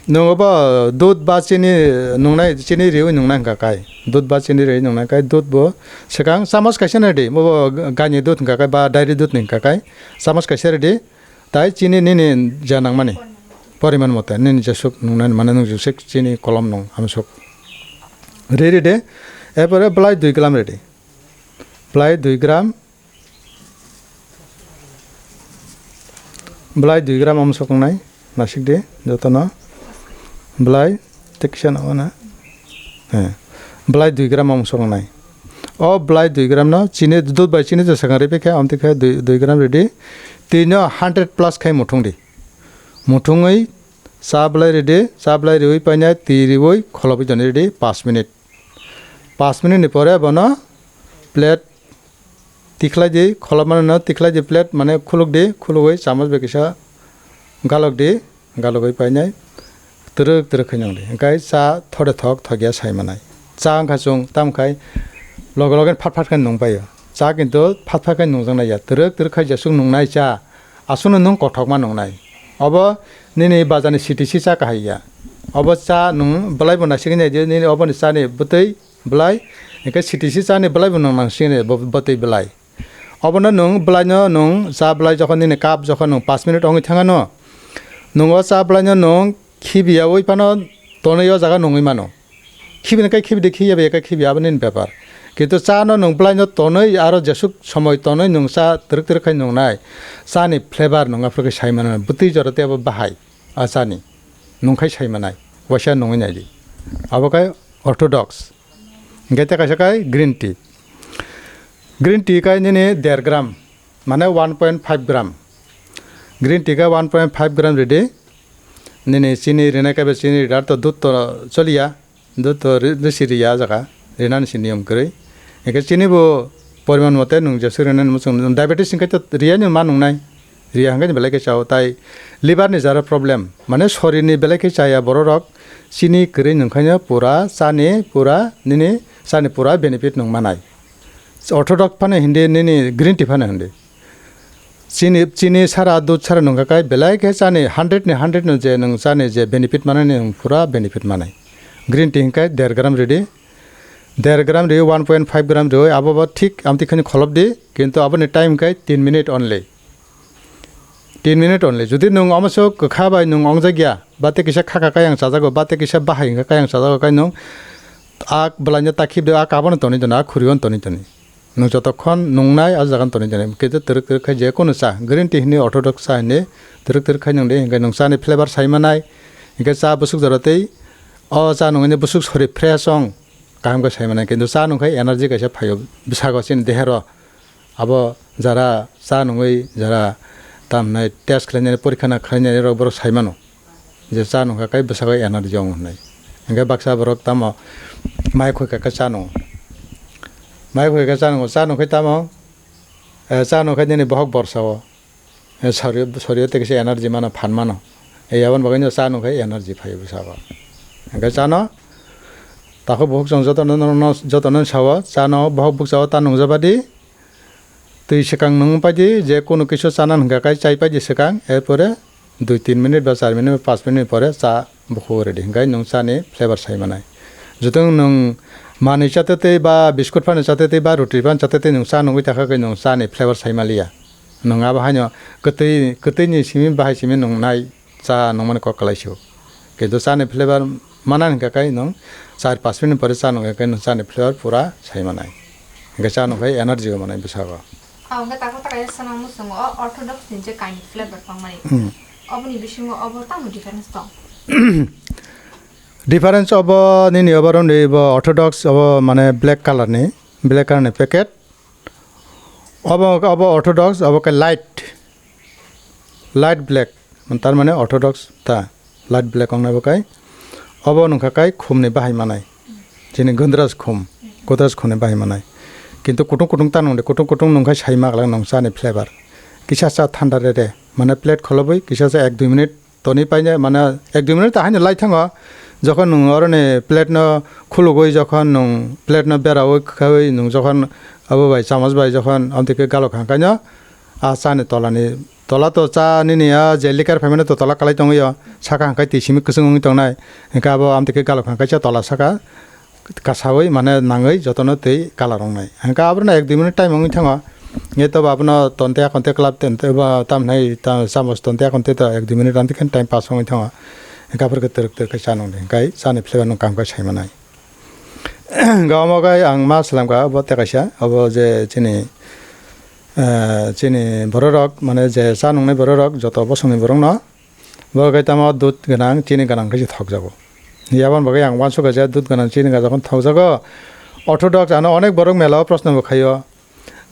nwng obo dudh ba chini nungnai, chini riui nungnai hwnkha kai. Dudh ba chini riui nungnai kai, dudh bo swkang chamos kaisa ridi, bo gaini dudh hwnkha kai ba dairy dudh ni hwnkha kai. Chamos kaisa ridi, Tai chini nini ja nangmani poriman mote nini jesuk nungnani mane nwng jesuk chini kolom nung amsuk. Ri ri de, epore belai dui gram ri di. Belai dui gram, belai dui gram amsuk wngnai, nasik di jotono. Belai Tei kisa no wana. He. Belai dui gram omo swkang nai. O belai dui gram no chini, dudh bai chini je swkang ri khe, amtwi khe dui, dui gram ridi. Twi no hundred plus khai muthung di. Muthungwi cha belai ridi, cha belai riwi painai twi riwi kholobwi toni ridi paanch minute. Paanch minute ni pore bono plate Tikhlai di, kholopmano no tikhlai di plate, mane khuluk di, khulugwi chamos bai kisa galok di, galogwi painai twrwk twrwk khe nung di. Hwnkhe cha thode thok thokya sai manai. Cha wngkha chwng, tamo khai loge loge phat phat khe nung paio. Cha kintu phat phat khe nungjaknai ya, twrwk twrwk khai jesuk nungnai cha, aswkno nung kothokma nungnai. Obo nini bazarni C T C cha kahai ya. Obo cha nung belai bo naisingwi nai di, nini oboni chani bwtwi belai, hwnkhe C T C chani belai bo nung nangsini bo, bwtwi belai. Obono nung belai no nung cha belai jokhon nini cup jokhon nung paanch minute wngwi thangano, nung o cha belai no nung khibiyaui phano tonwi o jaga nungwi mano. Khibini khe khibidi, khiya bai khe khibiya, abo nini bepar. Kintu cha no nung belai no tonwi aro jesuk somoi tonwi nung cha twrwk twrwk khai nungnai, chani flavor nung aphuru khe sai mano, bwtwi jora tei abo bahai a chani nung khai sai manai, waisa nungwi nai di. Abo khe orthodox. Hingke tei kaisa kai green tea. Green tea kai nini der gram, mane one point five gram. Green tea kai one point five gram ridi. Nini chini rinai kaiba chini ridar to dudh to choliya. Dudh to ri-, risi riya jaga. Rinani si niyom kwrwi. Hingke chini bo poriman mote nung jesuk rinani muchung diabetes hingke to riyani ma nungnai. Riya hwnkhe belai khe chao, tai liver ni jara problem, mane sorir ni belai khe chaya borok rok chini kwrwi nungkhaino pura chani pura nini chani pura benefit nung manai. Orthodox phano hindi nini green tea phano hindi. Chini, chini sara dudh sara nungkha kai belai khe chani hundred ni hundred no je nung chani je benefit manani nung pura benefit manai. Green tea hwnkhe der gram ridi, der gram ridi, one point five gram ridi, abo bo thik amtwi khani kholop di, kintu aboni time hwnkhe tin minute only. Tin minute only. Jodi nwng omoso kwkha bai nwng ongjakya, ba tei kisa khaka kayang chajago, ba tei kisa bahai wngkha kayang chajago, kai nwng a bwlaino ta khibidi, a cup-o no tonwi tono, a khuri-o no tonwi toni. Nwng jotokhon nungnai a jaga-no tonwi toni. Khe twrwk twrwk khai je kunu cha, green tea hinwi orthodox cha hinwi twrwk twrwk khai nwng di, hinkhe nwng chani flavor sai manai, hinkhe cha bwswk jora tei o cha nungwi bwswk sori fresh ong, kaham khe sai manai. Kintu cha nungkhai energy kaisa phaio bwsago chini dehero. Abo jara cha nungwi jara tamhinai test khlainani, porikha na khlainani rok borok sai mano je cha nungkha kai bwsago energy wngo hinwi. Hinkhe baksa borok tamo mai khoi kha khe cha nungo. Mai khoi khe cha nungo, cha nungkhai tamo, eh, cha nungkhai nini bohok borsa o, eh, sorio, sorio tei kisa energy mano, phan mano. Eh, aboni bagwi no cha nungkhai energy phaio bwsago. Hinkhe chano takhuk bukhuk chwng jotono, no, no, jotono sao, chano bohok bukchao ta nungjabadi, Twi swkang nwng paidi, je kunu kisa chana hwnkha khe chai paidi swkang, erpore dui tin minute ba char minute ba panch minute pore cha bukhuk ready hwnkhe nwng chani flavor sai manai. Jotong nwng manwi chatwi twi ba biscuit phano chatwi twi ba roti phano chatwi twi nwng cha nugwi takha khe nwng chani flavor sai maliya. Nwng abo haino kwtwi, kwtwini simi bahai simi nwng nai cha nungmani kok kwlai sio. Kintu chani flavor mana hwnkha khe nwng char panch minute pore cha nungkha khe nwng chani flavor pura sai manai. Hwnkhe cha nungkhe energy o manai bwsago. Ah, hwnkhe takha takha ya sana muchungo o orthodox ni je kainwi flavor pangmani. Hmm. Oboni bisingo obo tamo difference tong? Difference obo nini obo romni bo orthodox obo mane black color ni, black color ni packet. Obo, obo orthodox, obo khe light, light black, tar mane orthodox ta, light black wngnai bo kai. Obo nungkha kai khumni bahai manai, chini Gondraj khum, Godrej khumni bahai manai. Kintu kutung kutung ta nungdi, kutung kutung nungkha sai maglak nung chani flavor. Kisa cha thanda re re, mane plate kholobwi kisa cha ek dui minute toni paine mane ek dui minute ta haino lai thango. Jokhon nwng oroni plate no khulugwi, jokhon nwng plate no beraui khaui nwng jokhon abo bai chamos bai jokhon amtwi khe galok hangkaino a chani tolani tola to cha nini a je likar phaimani to tola kalai tongwi o saka hangkai twi simi kwchwng wngwi tongnai. Hwnkhe abo amtwi khe galok hangkaisa tola saka kasaui mane nangwi jotono twi colour wngnai. Hwnkhe aborokno ek dui minute time wngwi thango. Nge tobo abono tonte akonte club tente ba tamhinai ta-, chamos tonte akonte to ek dui minute amtwi khe time pass wngwi thango. Hwnkhe aphuru khe twrwk twrwk khe cha nungdi. Hwnkhe chani flavor no kaham khe sai manai. Hwnkhe omo khe ang ma swlamkha obo tei kaisa, obo je chini, eh, chini bororok mane je cha nungnai bororok joto bosongni borokno Bo khe tamo dud gwnang, chini gwnang khe se thokjago. Yaboni bagwi ang uansukha je dud gwnang, chini gwnang jokhon thokjago, orthodox ano onek borok mela o proshno bo khaio.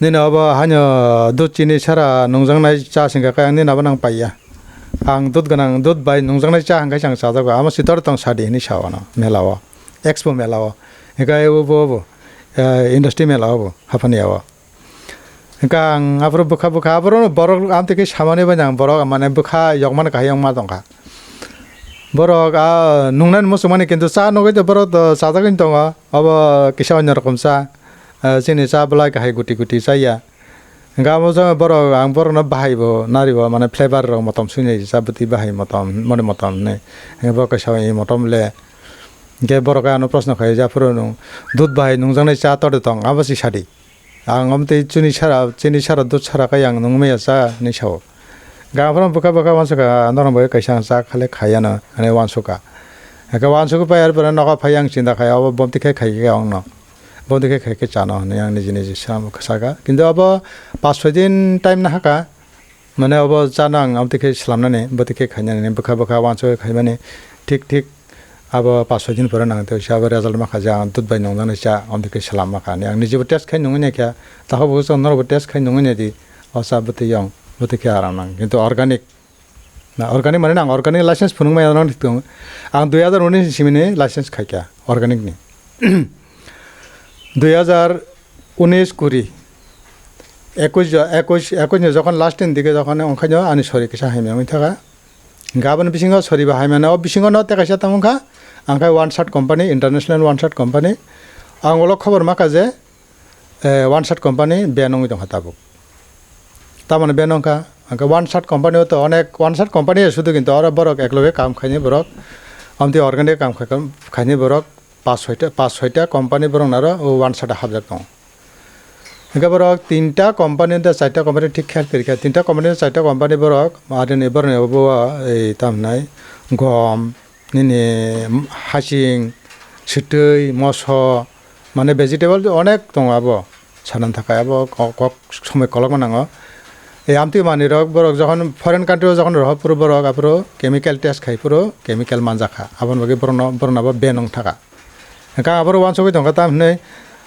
Nini obo haino dud chini sara nungjaknai cha se hwnkha khe ang nini abo nang paiya. Ang dud gwnang, dud bai nungjaknai cha hwnkhe se ang chajago. Amo sitor tong sadi hinwi sao ano mela o, expo mela o. Hwnkhe obo, obo, eh, industry mela obo Haphania o. Hwnkhe ang aphuru bwkha bwkha aphuru borok amtwi khe samani bai nang borok mane bwkha yokmani kahai wngma tongkha. Borok a nungnani muchungmani kintu cha nugwi de borok do chajagwini tongo. Obo kisa onyo rokom cha. Ah, chini cha bwlai kahai guti guti chaya. Hwnkhe abo jagao borok ang borokno bahai bo nari bo mane flavor rok motom swinai cha bwtwi bahai motom mori motom hinwi. Hwnkhe borok kisa oi motom le. Hwnkhe borok ano proshno khai je aphuru nung dud bahai nungjaknai cha todi tong abo si sadi. Ang omo tei chini sara, chini sara dud sara khe ang nung maya cha hinwi sao. Ga phano bwkha bwkha uansukha norok bai kaisa ang cha khale khaiya no hinwi uansukha. Hwnkhe uansukha pai arpore nogo phai ang chinta khai obo bomti khe khai khe ang no. Bomti khe khai khe chano hinwi ang niji niji sa-, saka. Kintu abo pas soi din time nahakha. Mane obo chano ang amtwi khe swlamnani, bwtwi khe khainani, bwkha bwkha uansugwi khaimani, thik thik abo pas soi din pore nang tei abo result makha je ang dud bai nungjaknai cha, amtwi khe swlam makha hinwi ang nijibo test khai nungwi naikha, takhuk bukhuk chwng norokbo test khai nungwi naidi, o cha bwtwi yong, bwtwi khe aram nang, kintu organic, na organic mane ang organic license phunuk maya norok tong, ang dui hazar unis ni simi ni license khaikha organic ni. Dui hazar unis kuri, ekush jo-, ekush, ekush ni jokhon last ni dige jokhon ongkhaino ani sori kisa hamya wngwi thaka. Hwnkhe aboni bisingo sori bo hamya no, o bisingo no tei kaisa tamo wngkha, ang khe One Shot Company, International One Shot Company. Ang ulo khobor makha je, eh, One Shot Company ban wngwi tongkha tabuk. Tamoni ban wngkha, ang khe One Shot Company o to onek, One Shot Company sudu kintu oro borok ekloge kam khaini borok, amtwi organic kam khai-, khaini borok, pas soita, pas soita company borok naro o One Shot o hapjak tongo. Hingke borok tinta company da chaita company thik khel kwrwi kha, tinta company chaita company borok adini borokni obo, ei, tamo hinai gom, nini hasing, swtwi, moso, mane vegetable onek tongo abo. Sanan takai abo kok, kok somoi kolokma nango. E amtwi manwirok borok jokhon foreign country o jokhon rohor phuru borok aphuru chemical test khai phuru chemical manjakha. Aboni bagwi borokno, borokno abo ban wng thaka. Hwnkhe ang aphuru uansugwi tongkha tamo hinwi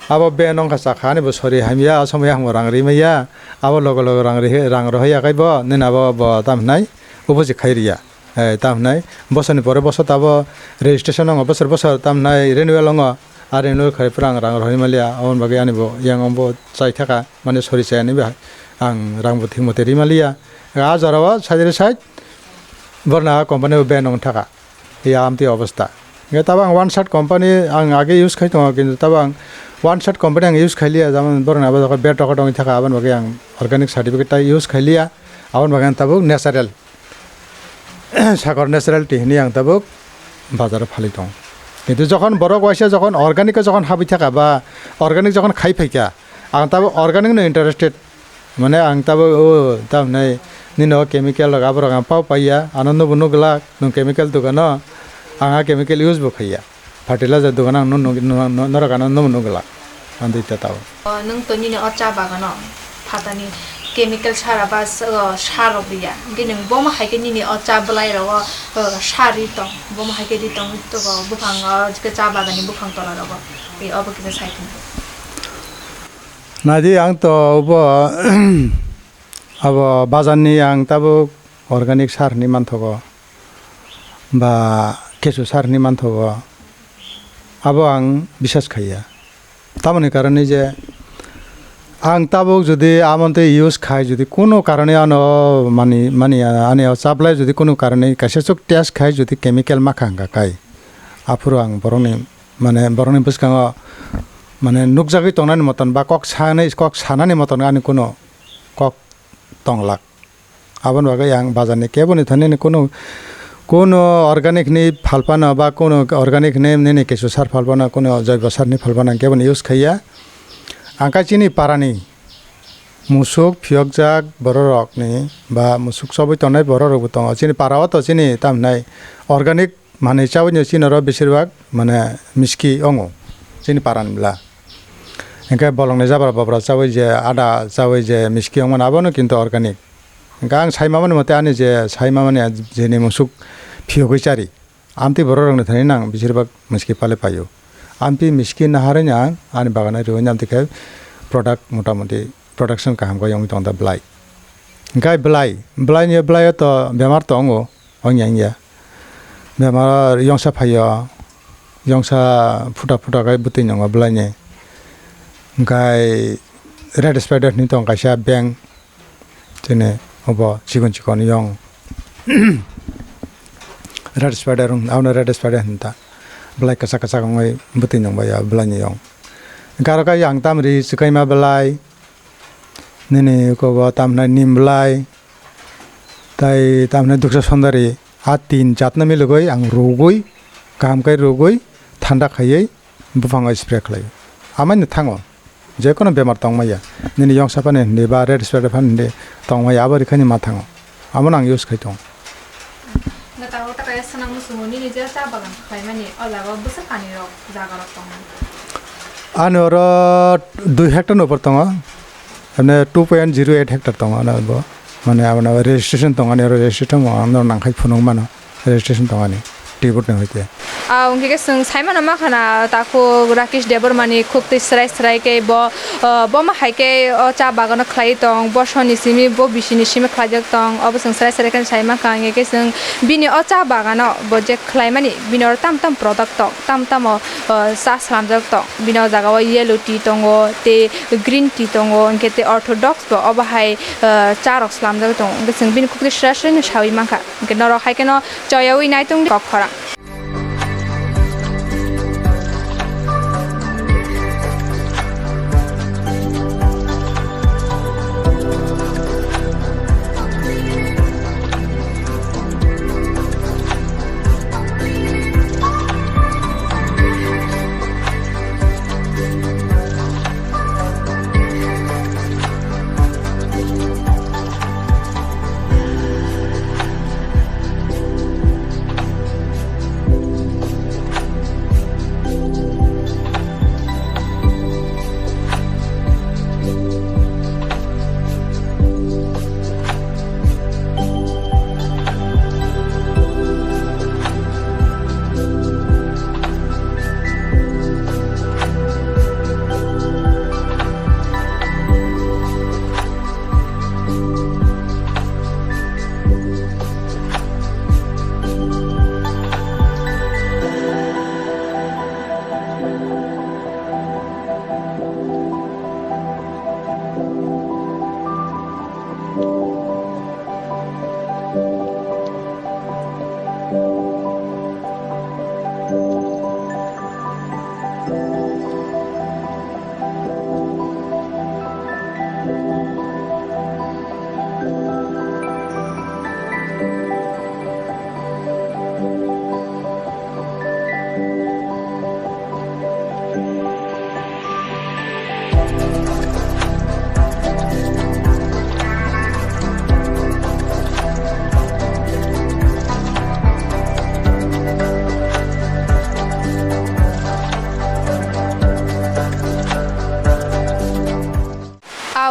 abo ban wngkha chakha ani bo sori hamya, o somoi ang bo rang ri maya. Abo logo logo rang ri, rang rohor ya khai bo nini abo bo tamo hinai ubuji khai riya. Eh, tamo hinai bosor ni pore bosor tabo registration wngo, bosor bosor tamo hinai renewal wngo. A renewal khai phuru ang rang rohorwi maliya, aboni bagwi ani bo yang bo chai thaka, mane sori chayani bai ang rang bo thik mate ri maliya. A jora o side ri side borna company bo ban wng thaka. Ya amtwi obostha. Hingke tabo ang One Shot company ang age use khai tongo, kintu tabo ang One shot company ang use khailiya, jemon borok ni abo jaga bed rok tongwi thaka, aboni bagwi ang organic certificate tai use khailiya, aboni bagwi ang tabuk natural, sakor natural twi hinwi ang tabuk bazar o phalwi tongo. Kintu jokhon borok waisa jokhon organic o jokhon habwi thaka ba organic jokhon khai phaikha, ang tabuk organic no interested. Mane ang tabuk o tamhinai nini o chemical rok aborok ang pao paiya, ano nubo nuglak, nwng chemical dogano ang a chemical use bo khaiya. Fertilizer dogano ang no-, no-, no-, no-, norok ano nubo nuglak. Ang dui ta tabuk. O, nwng to nini o cha bagano phatani chemical sara ba s-, o, sar rok riya. Hingke nwng bomo hai khe nini o cha bwlai rogo, o, sar ri tong. Bomo hai khe ri tong, to, buphang, o, cha bagani buphang tola rogo. E, obo kisa sai thung. Naidi ang to obo, abo bazar ni ang tabuk organic sar hinwi manthogo, ba kesu sar hinwi manthogo, abo ang bisas khaiya. Tamoni karon je ang tabuk jodi amoni twi use khai, jodi kunu karone ano mani, mani, ani o chaplai jodi kunu karone kaisa chuk test khai, jodi chemical ma kha hwnka khai, aphuru ang borokni, mane, borokni bwskango, mane, nukjagwi tongnani moton ba kok sanai, kok sanani moton ani kunu kok tonglak. Aboni bagwi ang bazar ni kebo ni thani ni kunu, kunu organic ni phalpano ba kunu organic ni nini kesu sar phalpano, kunu joibo sar ni phalpano ang kebo ni use khaiya. Ang khe chini para ni musuk phiyokjak borok rok ni ba musuk chobwi tongnai borok rok bo tongo. Chini para o to chini tamhinai organic manwi chaui no chini oro besir bak mane miski wngo chini para ni bwla. Hingke bolong ni jabra bobra chaui je ada chaui je miski wngmano abono kintu organic. Hingke ang sai mamani mote ani je sai mamani jeni musuk phiyogwi chari. Amtwi borok rok ni thani nang besir bak miski pale paio. Amtwi miski naharwi ang ani bagano riui amtwi khe product mota moti production kaham khe wngwi tong da bwlai. Hingke bwlai, bwlai ni bwlai o to bemar tongo. Ongya, ongya. Bemar yongsa phaio, yongsa phuta phuta khe bwtwi nongo bwlaini. Hwnkhe red spider hinwi tongo kaisa beng, chini obo chikon chikon yong. Red spider wng, abono red spider hinwi ta. Bwlai kwchak kwchak wngwi bwtwi nongbaio bwlaini yong. Hwnkhe aro khe yang tamri swkaima bwlai, nini kobo tamhinai nim bwlai, Tai tamni duksa sondari a tin jatno milogwi ang rugwi, kaham khe rugwi, thanda khaiwi buphango spray khlaio. Amaino thango, jekono bemar tongmaya, nini yongsa phani hindi ba red spot phani hindi tongmaya, abo rikhani ma thango. Abono ang use khai tongo. Gata o takai swnam musumo nini je cha bagan khlaimani o jaga o bwswk kanirok jagarok tongo? Ani oro dui hectare ni upor tongo. Mane two point zero eight hectare tongo ani bo. Mane abono registration tongo ani oro, registration tongo, ano nangkhai phunuk mano. Registration tongo ani. Tibut ni hoite. Ah, wngkhe khe chwng sai mano ma khana takhuk Rakesh Debbarma ni khuk twi srai srai khe bo, ah, bo ma hai khe o cha bagano khlai tong, bosoni simi bo bisini simi khlaijak tong, obo chwng srai srai khe sai mankha. Wngkhe khe chwng bini o cha bagano bo je khlaimani bini oro tam tam product tong, tam tamo, ah, cha slamjak tong. Bini o jaga o yellow tea tongo, tei green tea tongo, hwnkhe tei orthodox bo obo hai, ah, cha rok slamjagwi tongo. Hwnkhe chwng bini khuktwi sra sra no saui mankha. Hwnkhe norok hai kheno choyaui naitung kok khorang.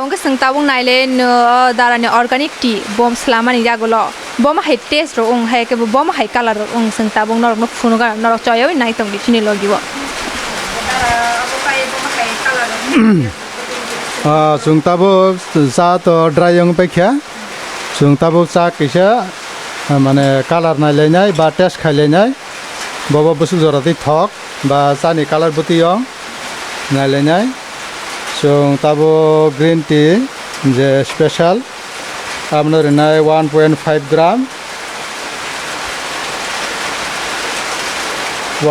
Hwnkhe chwng tabuk naile no, o darani organic tea bom swlamani yagulo. Bom hai taste rok wng hai khe bo bom hai color rok wng, chwng tabuk norok no phunukha, norok choyawi nai tongdi chini logi o. Ah, chwng tabuk cha to dry wng paikha. Chwng tabuk cha kisa, ah, mane color nailainai ba taste khailainai. Bobo bwswk jora twi thok ba chani color bwtwi wng nailainai. Chwng tabuk green tea je special, abono rinai one point five gram,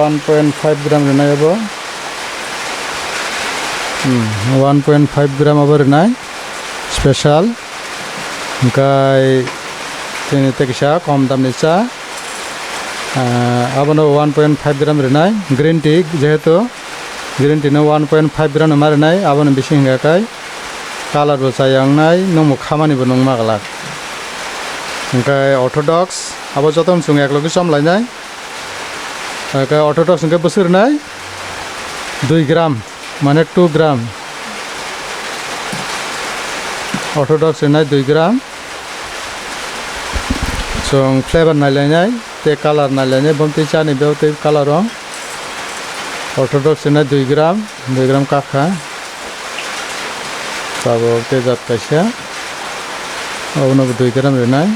one point five gram rinai abo. Hmm, one point five gram abo rinai special. Hwnkhe chini tei kisa kom damni cha, ah, abono one point five gram rinai, green tea jehetu, green tea no one point five gram no ma rinai, aboni bising hwnkhe kai color bo chaya wngnai, nwngbo khamani bo nwng ma glak. Hwnkhe orthodox, abo jotono chwng eklogi chom lainai. Hwnkhe orthodox hwnkhe bwswk rinai dui gram, mane two gram. Orthodox rinai dui gram. Chwng flavor nailainai, tei color nailainai, bom tei chani beo tei color o. Orthodox rinai dui gram, dui gram kakha. Tabuk tei jat kaisa. Obono bo dui gram rinai.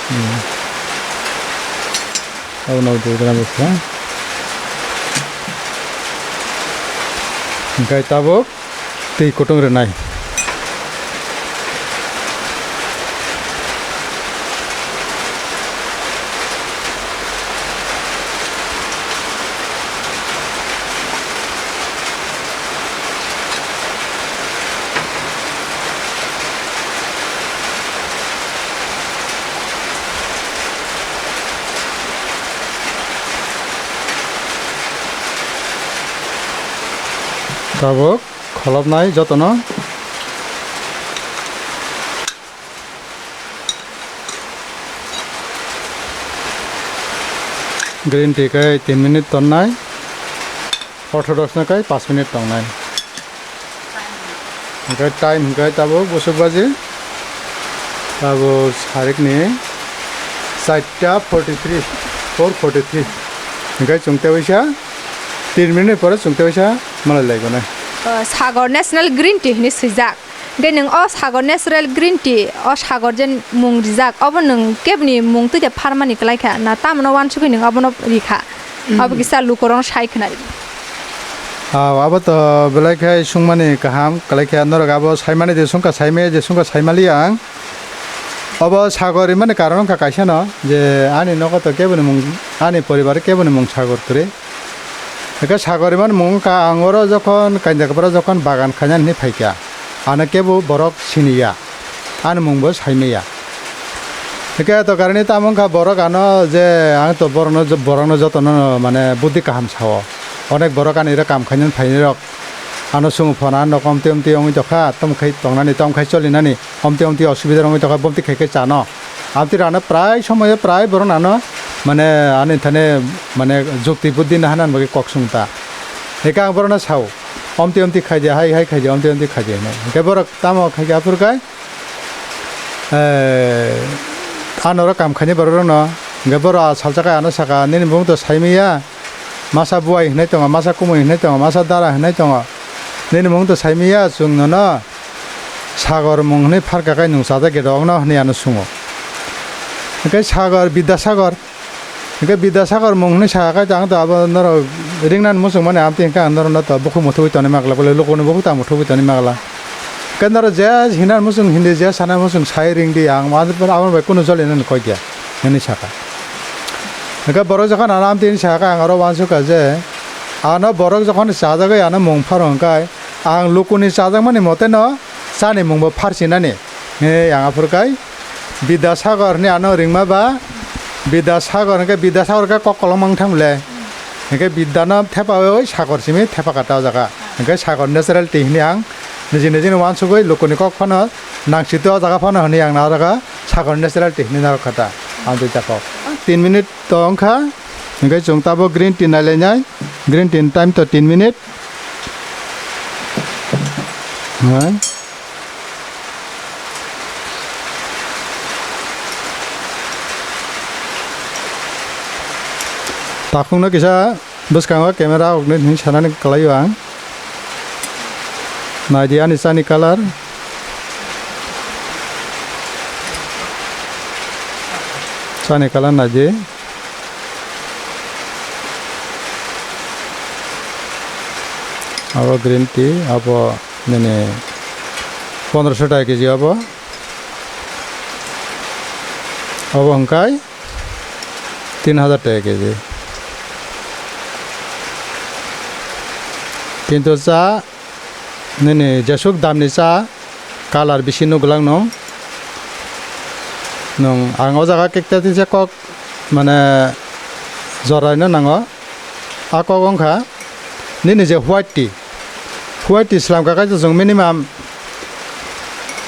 Hmm. Obono bo dui gram rikha. Hwnkhe tabuk twi kutung rwnai. Tabuk kholopnai jotono. Green tea khe tin minute tonnai, orthodox no khe paanch minute tongnai. Hwnkhe time hwnkhe tabuk bwswk baji, tabuk sarikni charta forty three, four forty three. Hwnkhe chwng tei waisa tin minute pore chwng tei waisa malai laigonai. O, Sagor National Green Tea hinwi swijak. Hwnkhe nwng o Sagor Natural Green Tea, o Sagor je mung rijak, obo nwng keboni mung twi de pharmani kwlai kha na, tamoni uansugwi nwng obono ri kha? Obo kisa lukurokno sai khna rw. Ah, abo to belai khe sungmani kaham kwlai kha, norok abo saimani je sungkha saimaya je sungkha saimaliya ang. Obo Sagor rimani karon wngkha kaisa no, je ani nogo to keboni mung, ani poribar keboni mung Sagor kwrwi. Hwnkhe Sagor rimani mung wngkha, ang oro jokhon Kainjakbra jokhon bagan khainani hinwi phaikha, ano kebo borok siniya, ani mungbo saimaya. Hwnkhe to karani tamo wngkha borok ano je ang to borokno, borokno jotono mane buddi kaham sao. Onek borok ani oro kam khainani phainai rok ano chwng phano ano nogo omtwi omtwi wngwi tongkha, tamo khai tongnani, tamo khai cholinani, omtwi omtwi osubida wngwi tongkha, bomtwi khai khai chano. Amtwi rano prai somoyo prai borok ano mane ani thani mane jukti buddhi no hanan bagwi kok sung ta. Hwnkhe ang borokno sao, "Omtwi omtwi khaidi, hai hai khaidi, omtwi omtwi khaidi," hinwi. Hwnkhe borok tamo khaikhe aphuru khai, eh, ano oro kam khainai borok rokno, hwnkhe borok salsa khai ano saka, "Nini bumung to saimaya, masa buai hinwi tongo, masa kumui hinwi tongo, masa dara hinwi tongo, nini bumung to saimaya, chwng nono Sagor mung hinwi pharkha khai nwng chajak ya rokno?" hinwi ano sungo. Hwnkhe Sagor, Bidyasagar, hwnkhe Bidyasagar mung hinwi sakha khai, ang to abo norok ringnani muchung mani, amtwi hwnkhe ang norokno to bukhuk muthubwi tonwi ma glak, bole lukuni bukhuk ta muthubwi tonwi ma glak. Hwnkhe norok je hinani muchung hindi, je sanani muchung sai ringdi, ang abo bai kunu jolinani kok ya, hinwi sakha. Hwnkhe borok jokhon ano amtwi hinwi sakha, ang oro uansukha je ano borok jokhon chajagwi ano mung pharo hwnkhe, ang lukuni chajakmani moteno chani mungbo pharchinani. He, ang aphuru khai Bidyasagar hinwi ano ringma ba, Bidyasagar hwnkhe Bidyasagar khe kok kolokma wng thang le. Hwnkhe Bidya no thepawi Sagor simi thepa kha ta o jaga. Hwnkhe Sagor natural tea hinwi ang niji nijini uansugwi lukuni kok phano nangsitwi o jaga phano hinwi ang na o jaga Sagor natural tea hinwi narwk kha ta. Ang twi ta kok. Tin minute to wngkha. Hwnkhe chwng tabuk green tea nailainai. Green tea ni time to tin minute. Hai. Takhukno kisa bwskango camera rokni hinwi sanani kwlaio ang. Naidi ani chani colour. Chani colour naidi. Abo green tea, abo nini pondroso taka keji abo. Abo hwnkhe tin hajar taka keji. Kintu cha nini jesuk damni cha colour bisi nukglak nwng. Nwng ang o jaga kekta tisa kok mane joraino nango. A kok wngkha nini je white tea, white tea slam kha khe chwng minimum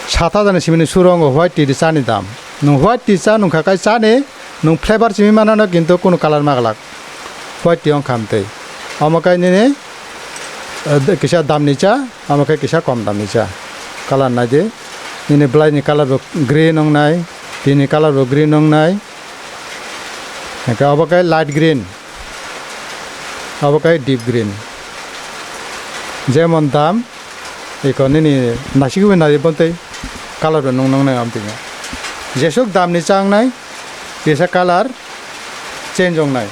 sat hajar ni simi ni suru wngo white tea chani dam. Nwng white tea cha nung kha khe chani nwng flavor simi manano kintu kunu colour ma glak. White tea wngkha amtwi. Omo khe nini, eh, kisa damni cha, omo khe kisa kom damni cha. Colour nai di. Nini belai ni colour bo green wngnai, tini colour bo green wngnai. Hingkhe obo khe light green. Obo khe deep green. Jemon dam, eko nini naisik bai nai bontei colour bo nung nung nai amtwi. Jesuk damni cha wngnai, kisa colour change wngnai,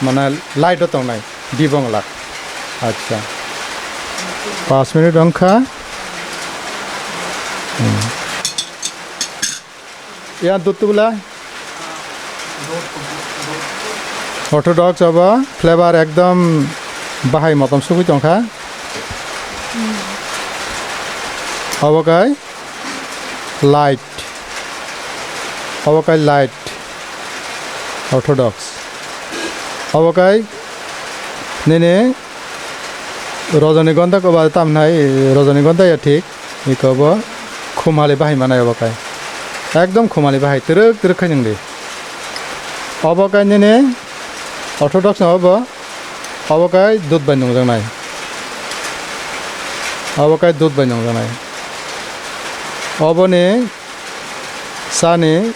mane light o tongnai, deep wnglak. Acha. Pas minute wngkha. Hmm. Ya, dud tubla. Orthodox abo flavor ekdom bahai motom sugui tongkha. Obo kai light. Obo kai light. Orthodox. Obo kai nini Rajanigonda koba tamnai, Rajanigonda ya thik, iko bo khumali bahai manai obo kai. Ekdom khumali bahai, twrwk twrwk khai nung di. Obo kai nini Orthodox no obo, obo kai dud bai nungjaknai. Obo kai dud bai nungjaknai. Oboni sani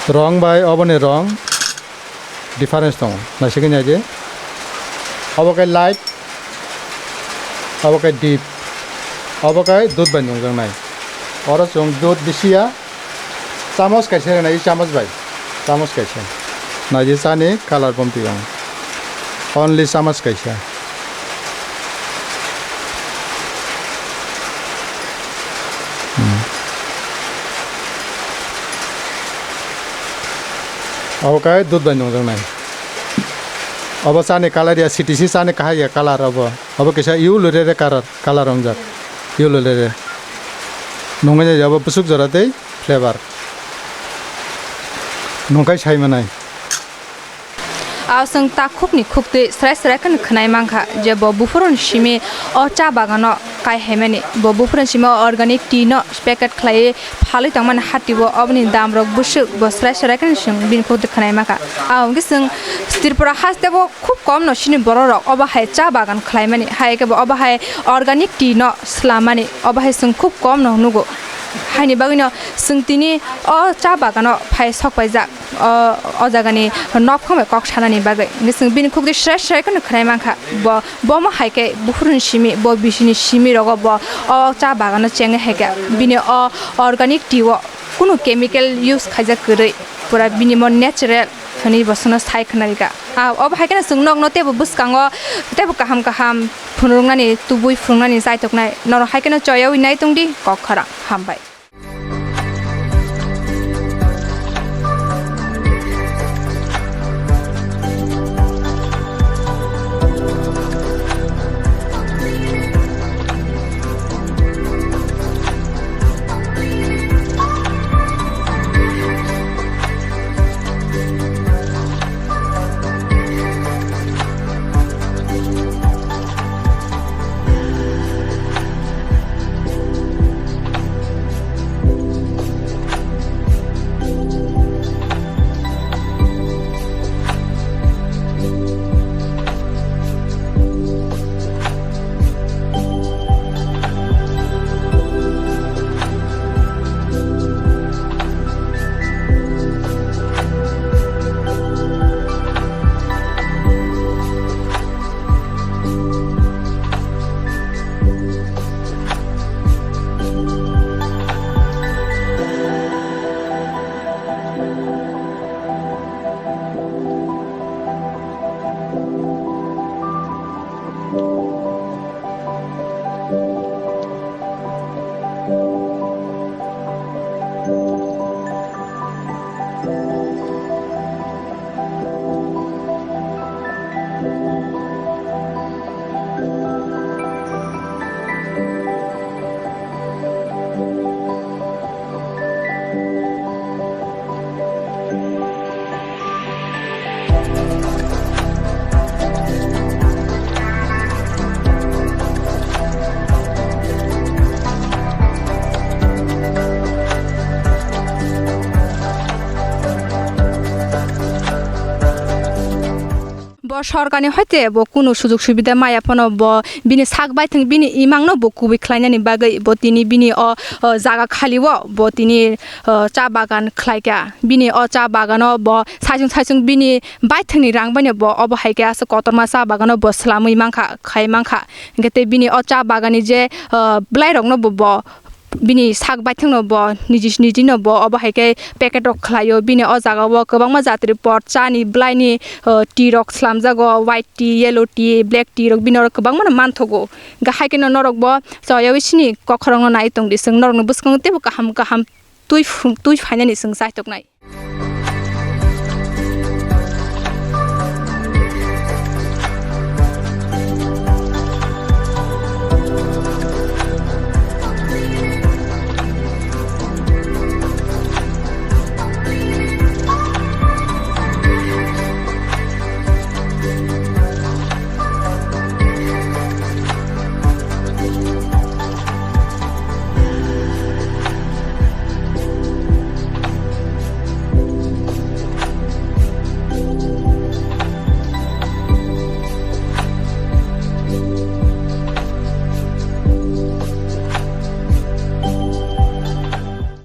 rong bai oboni rong difference tongo. Naisingwi nai di. Obo khe light, obo khe deep, obo khe dud bai nungjaknai. Oro chwng dud bisi ya, chamos kaisa rwnai, chamos bai, chamos kaisa. Nai di chani colour bomtwi ang. Only chamos kaisa. Hmm. Obo khe dud bai nungjaknai. Obo chani colour ya, C T C chani kahai ya colour obo. Obo kisa yellow rere colour, colour wngjak. Yellow rere. Nungwi nai obo bwswk jora tei flavor. Nungkhai sai manai. Ao chwng takhukni khuktwi srai srai kheno khwnai mankha je bo buphuruni simi o cha bagano kai haimani. Bo buphuruni simi o organic tea no packet khlaiwi phalwi tongmani hatio, oboni dam rok bwswk bo srai srai kheno chwng bini khuktwi khwnai mankha. Ao hwnkhe chwng Tripura hasteo khub kom no chini borok rok obo hai cha bagan khlaimani, hai khe bo obo hai organic tea no swlammani, obo hai chwng khub kom no nugo. Haini bagwi no chwng tini o cha bagano phai sok paijak. O, o jagani nokphang bai kok sanani bagwi. Hwnkhe chwng bini khuktwi srai srai kheno khwnai mankha. Bo, bomo hai khe buphuruni simi, bo bisini simi rogo bo o cha bagano chengwi hai khe bini o organic tea o kunu chemical use khaijak kwrwi. Pura bini mo natural hwnwi bo chwngno sai khwnarikha. A, obo hai kheno chwng nokno teibo bwskango teibo kaham kaham phunuknani, tubui phunuknani chaitoknai. Norok hai kheno choyaui nai tongdi kok khorang. Hambai. Sorkarni hoite bo kunu sujug subida maya phano bo bini sak baithang bini imangno bo kubui khlainani bagwi bo tini bini o, o jaga khalio bo tini, o, cha bagan khlaikha. Bini o cha bagano bo saichung saichung bini baithangni rang baino bo obo hai khe aswk kotorma cha bagano bo swlamwi mankha, khai mankha. Hwnkhe tei bini o cha baganni je, o, bwlairokno bo, bo bini sak baithangno bo niji nijino bo obo hai khe packet rok khlaio. Bini o jaga o kwbangma jatri por chani bwlaini, o, tea rok swlamjago, white tea, yellow tea, black tea rok bini oro kwbangmano manthogo. Hwnkhe hai kheno norok bo chayawi sini kokrokno nai tongdi, chwng norokni bwskango teibo kaham kaham twi phu-, twi phainani chwng chaitoknai.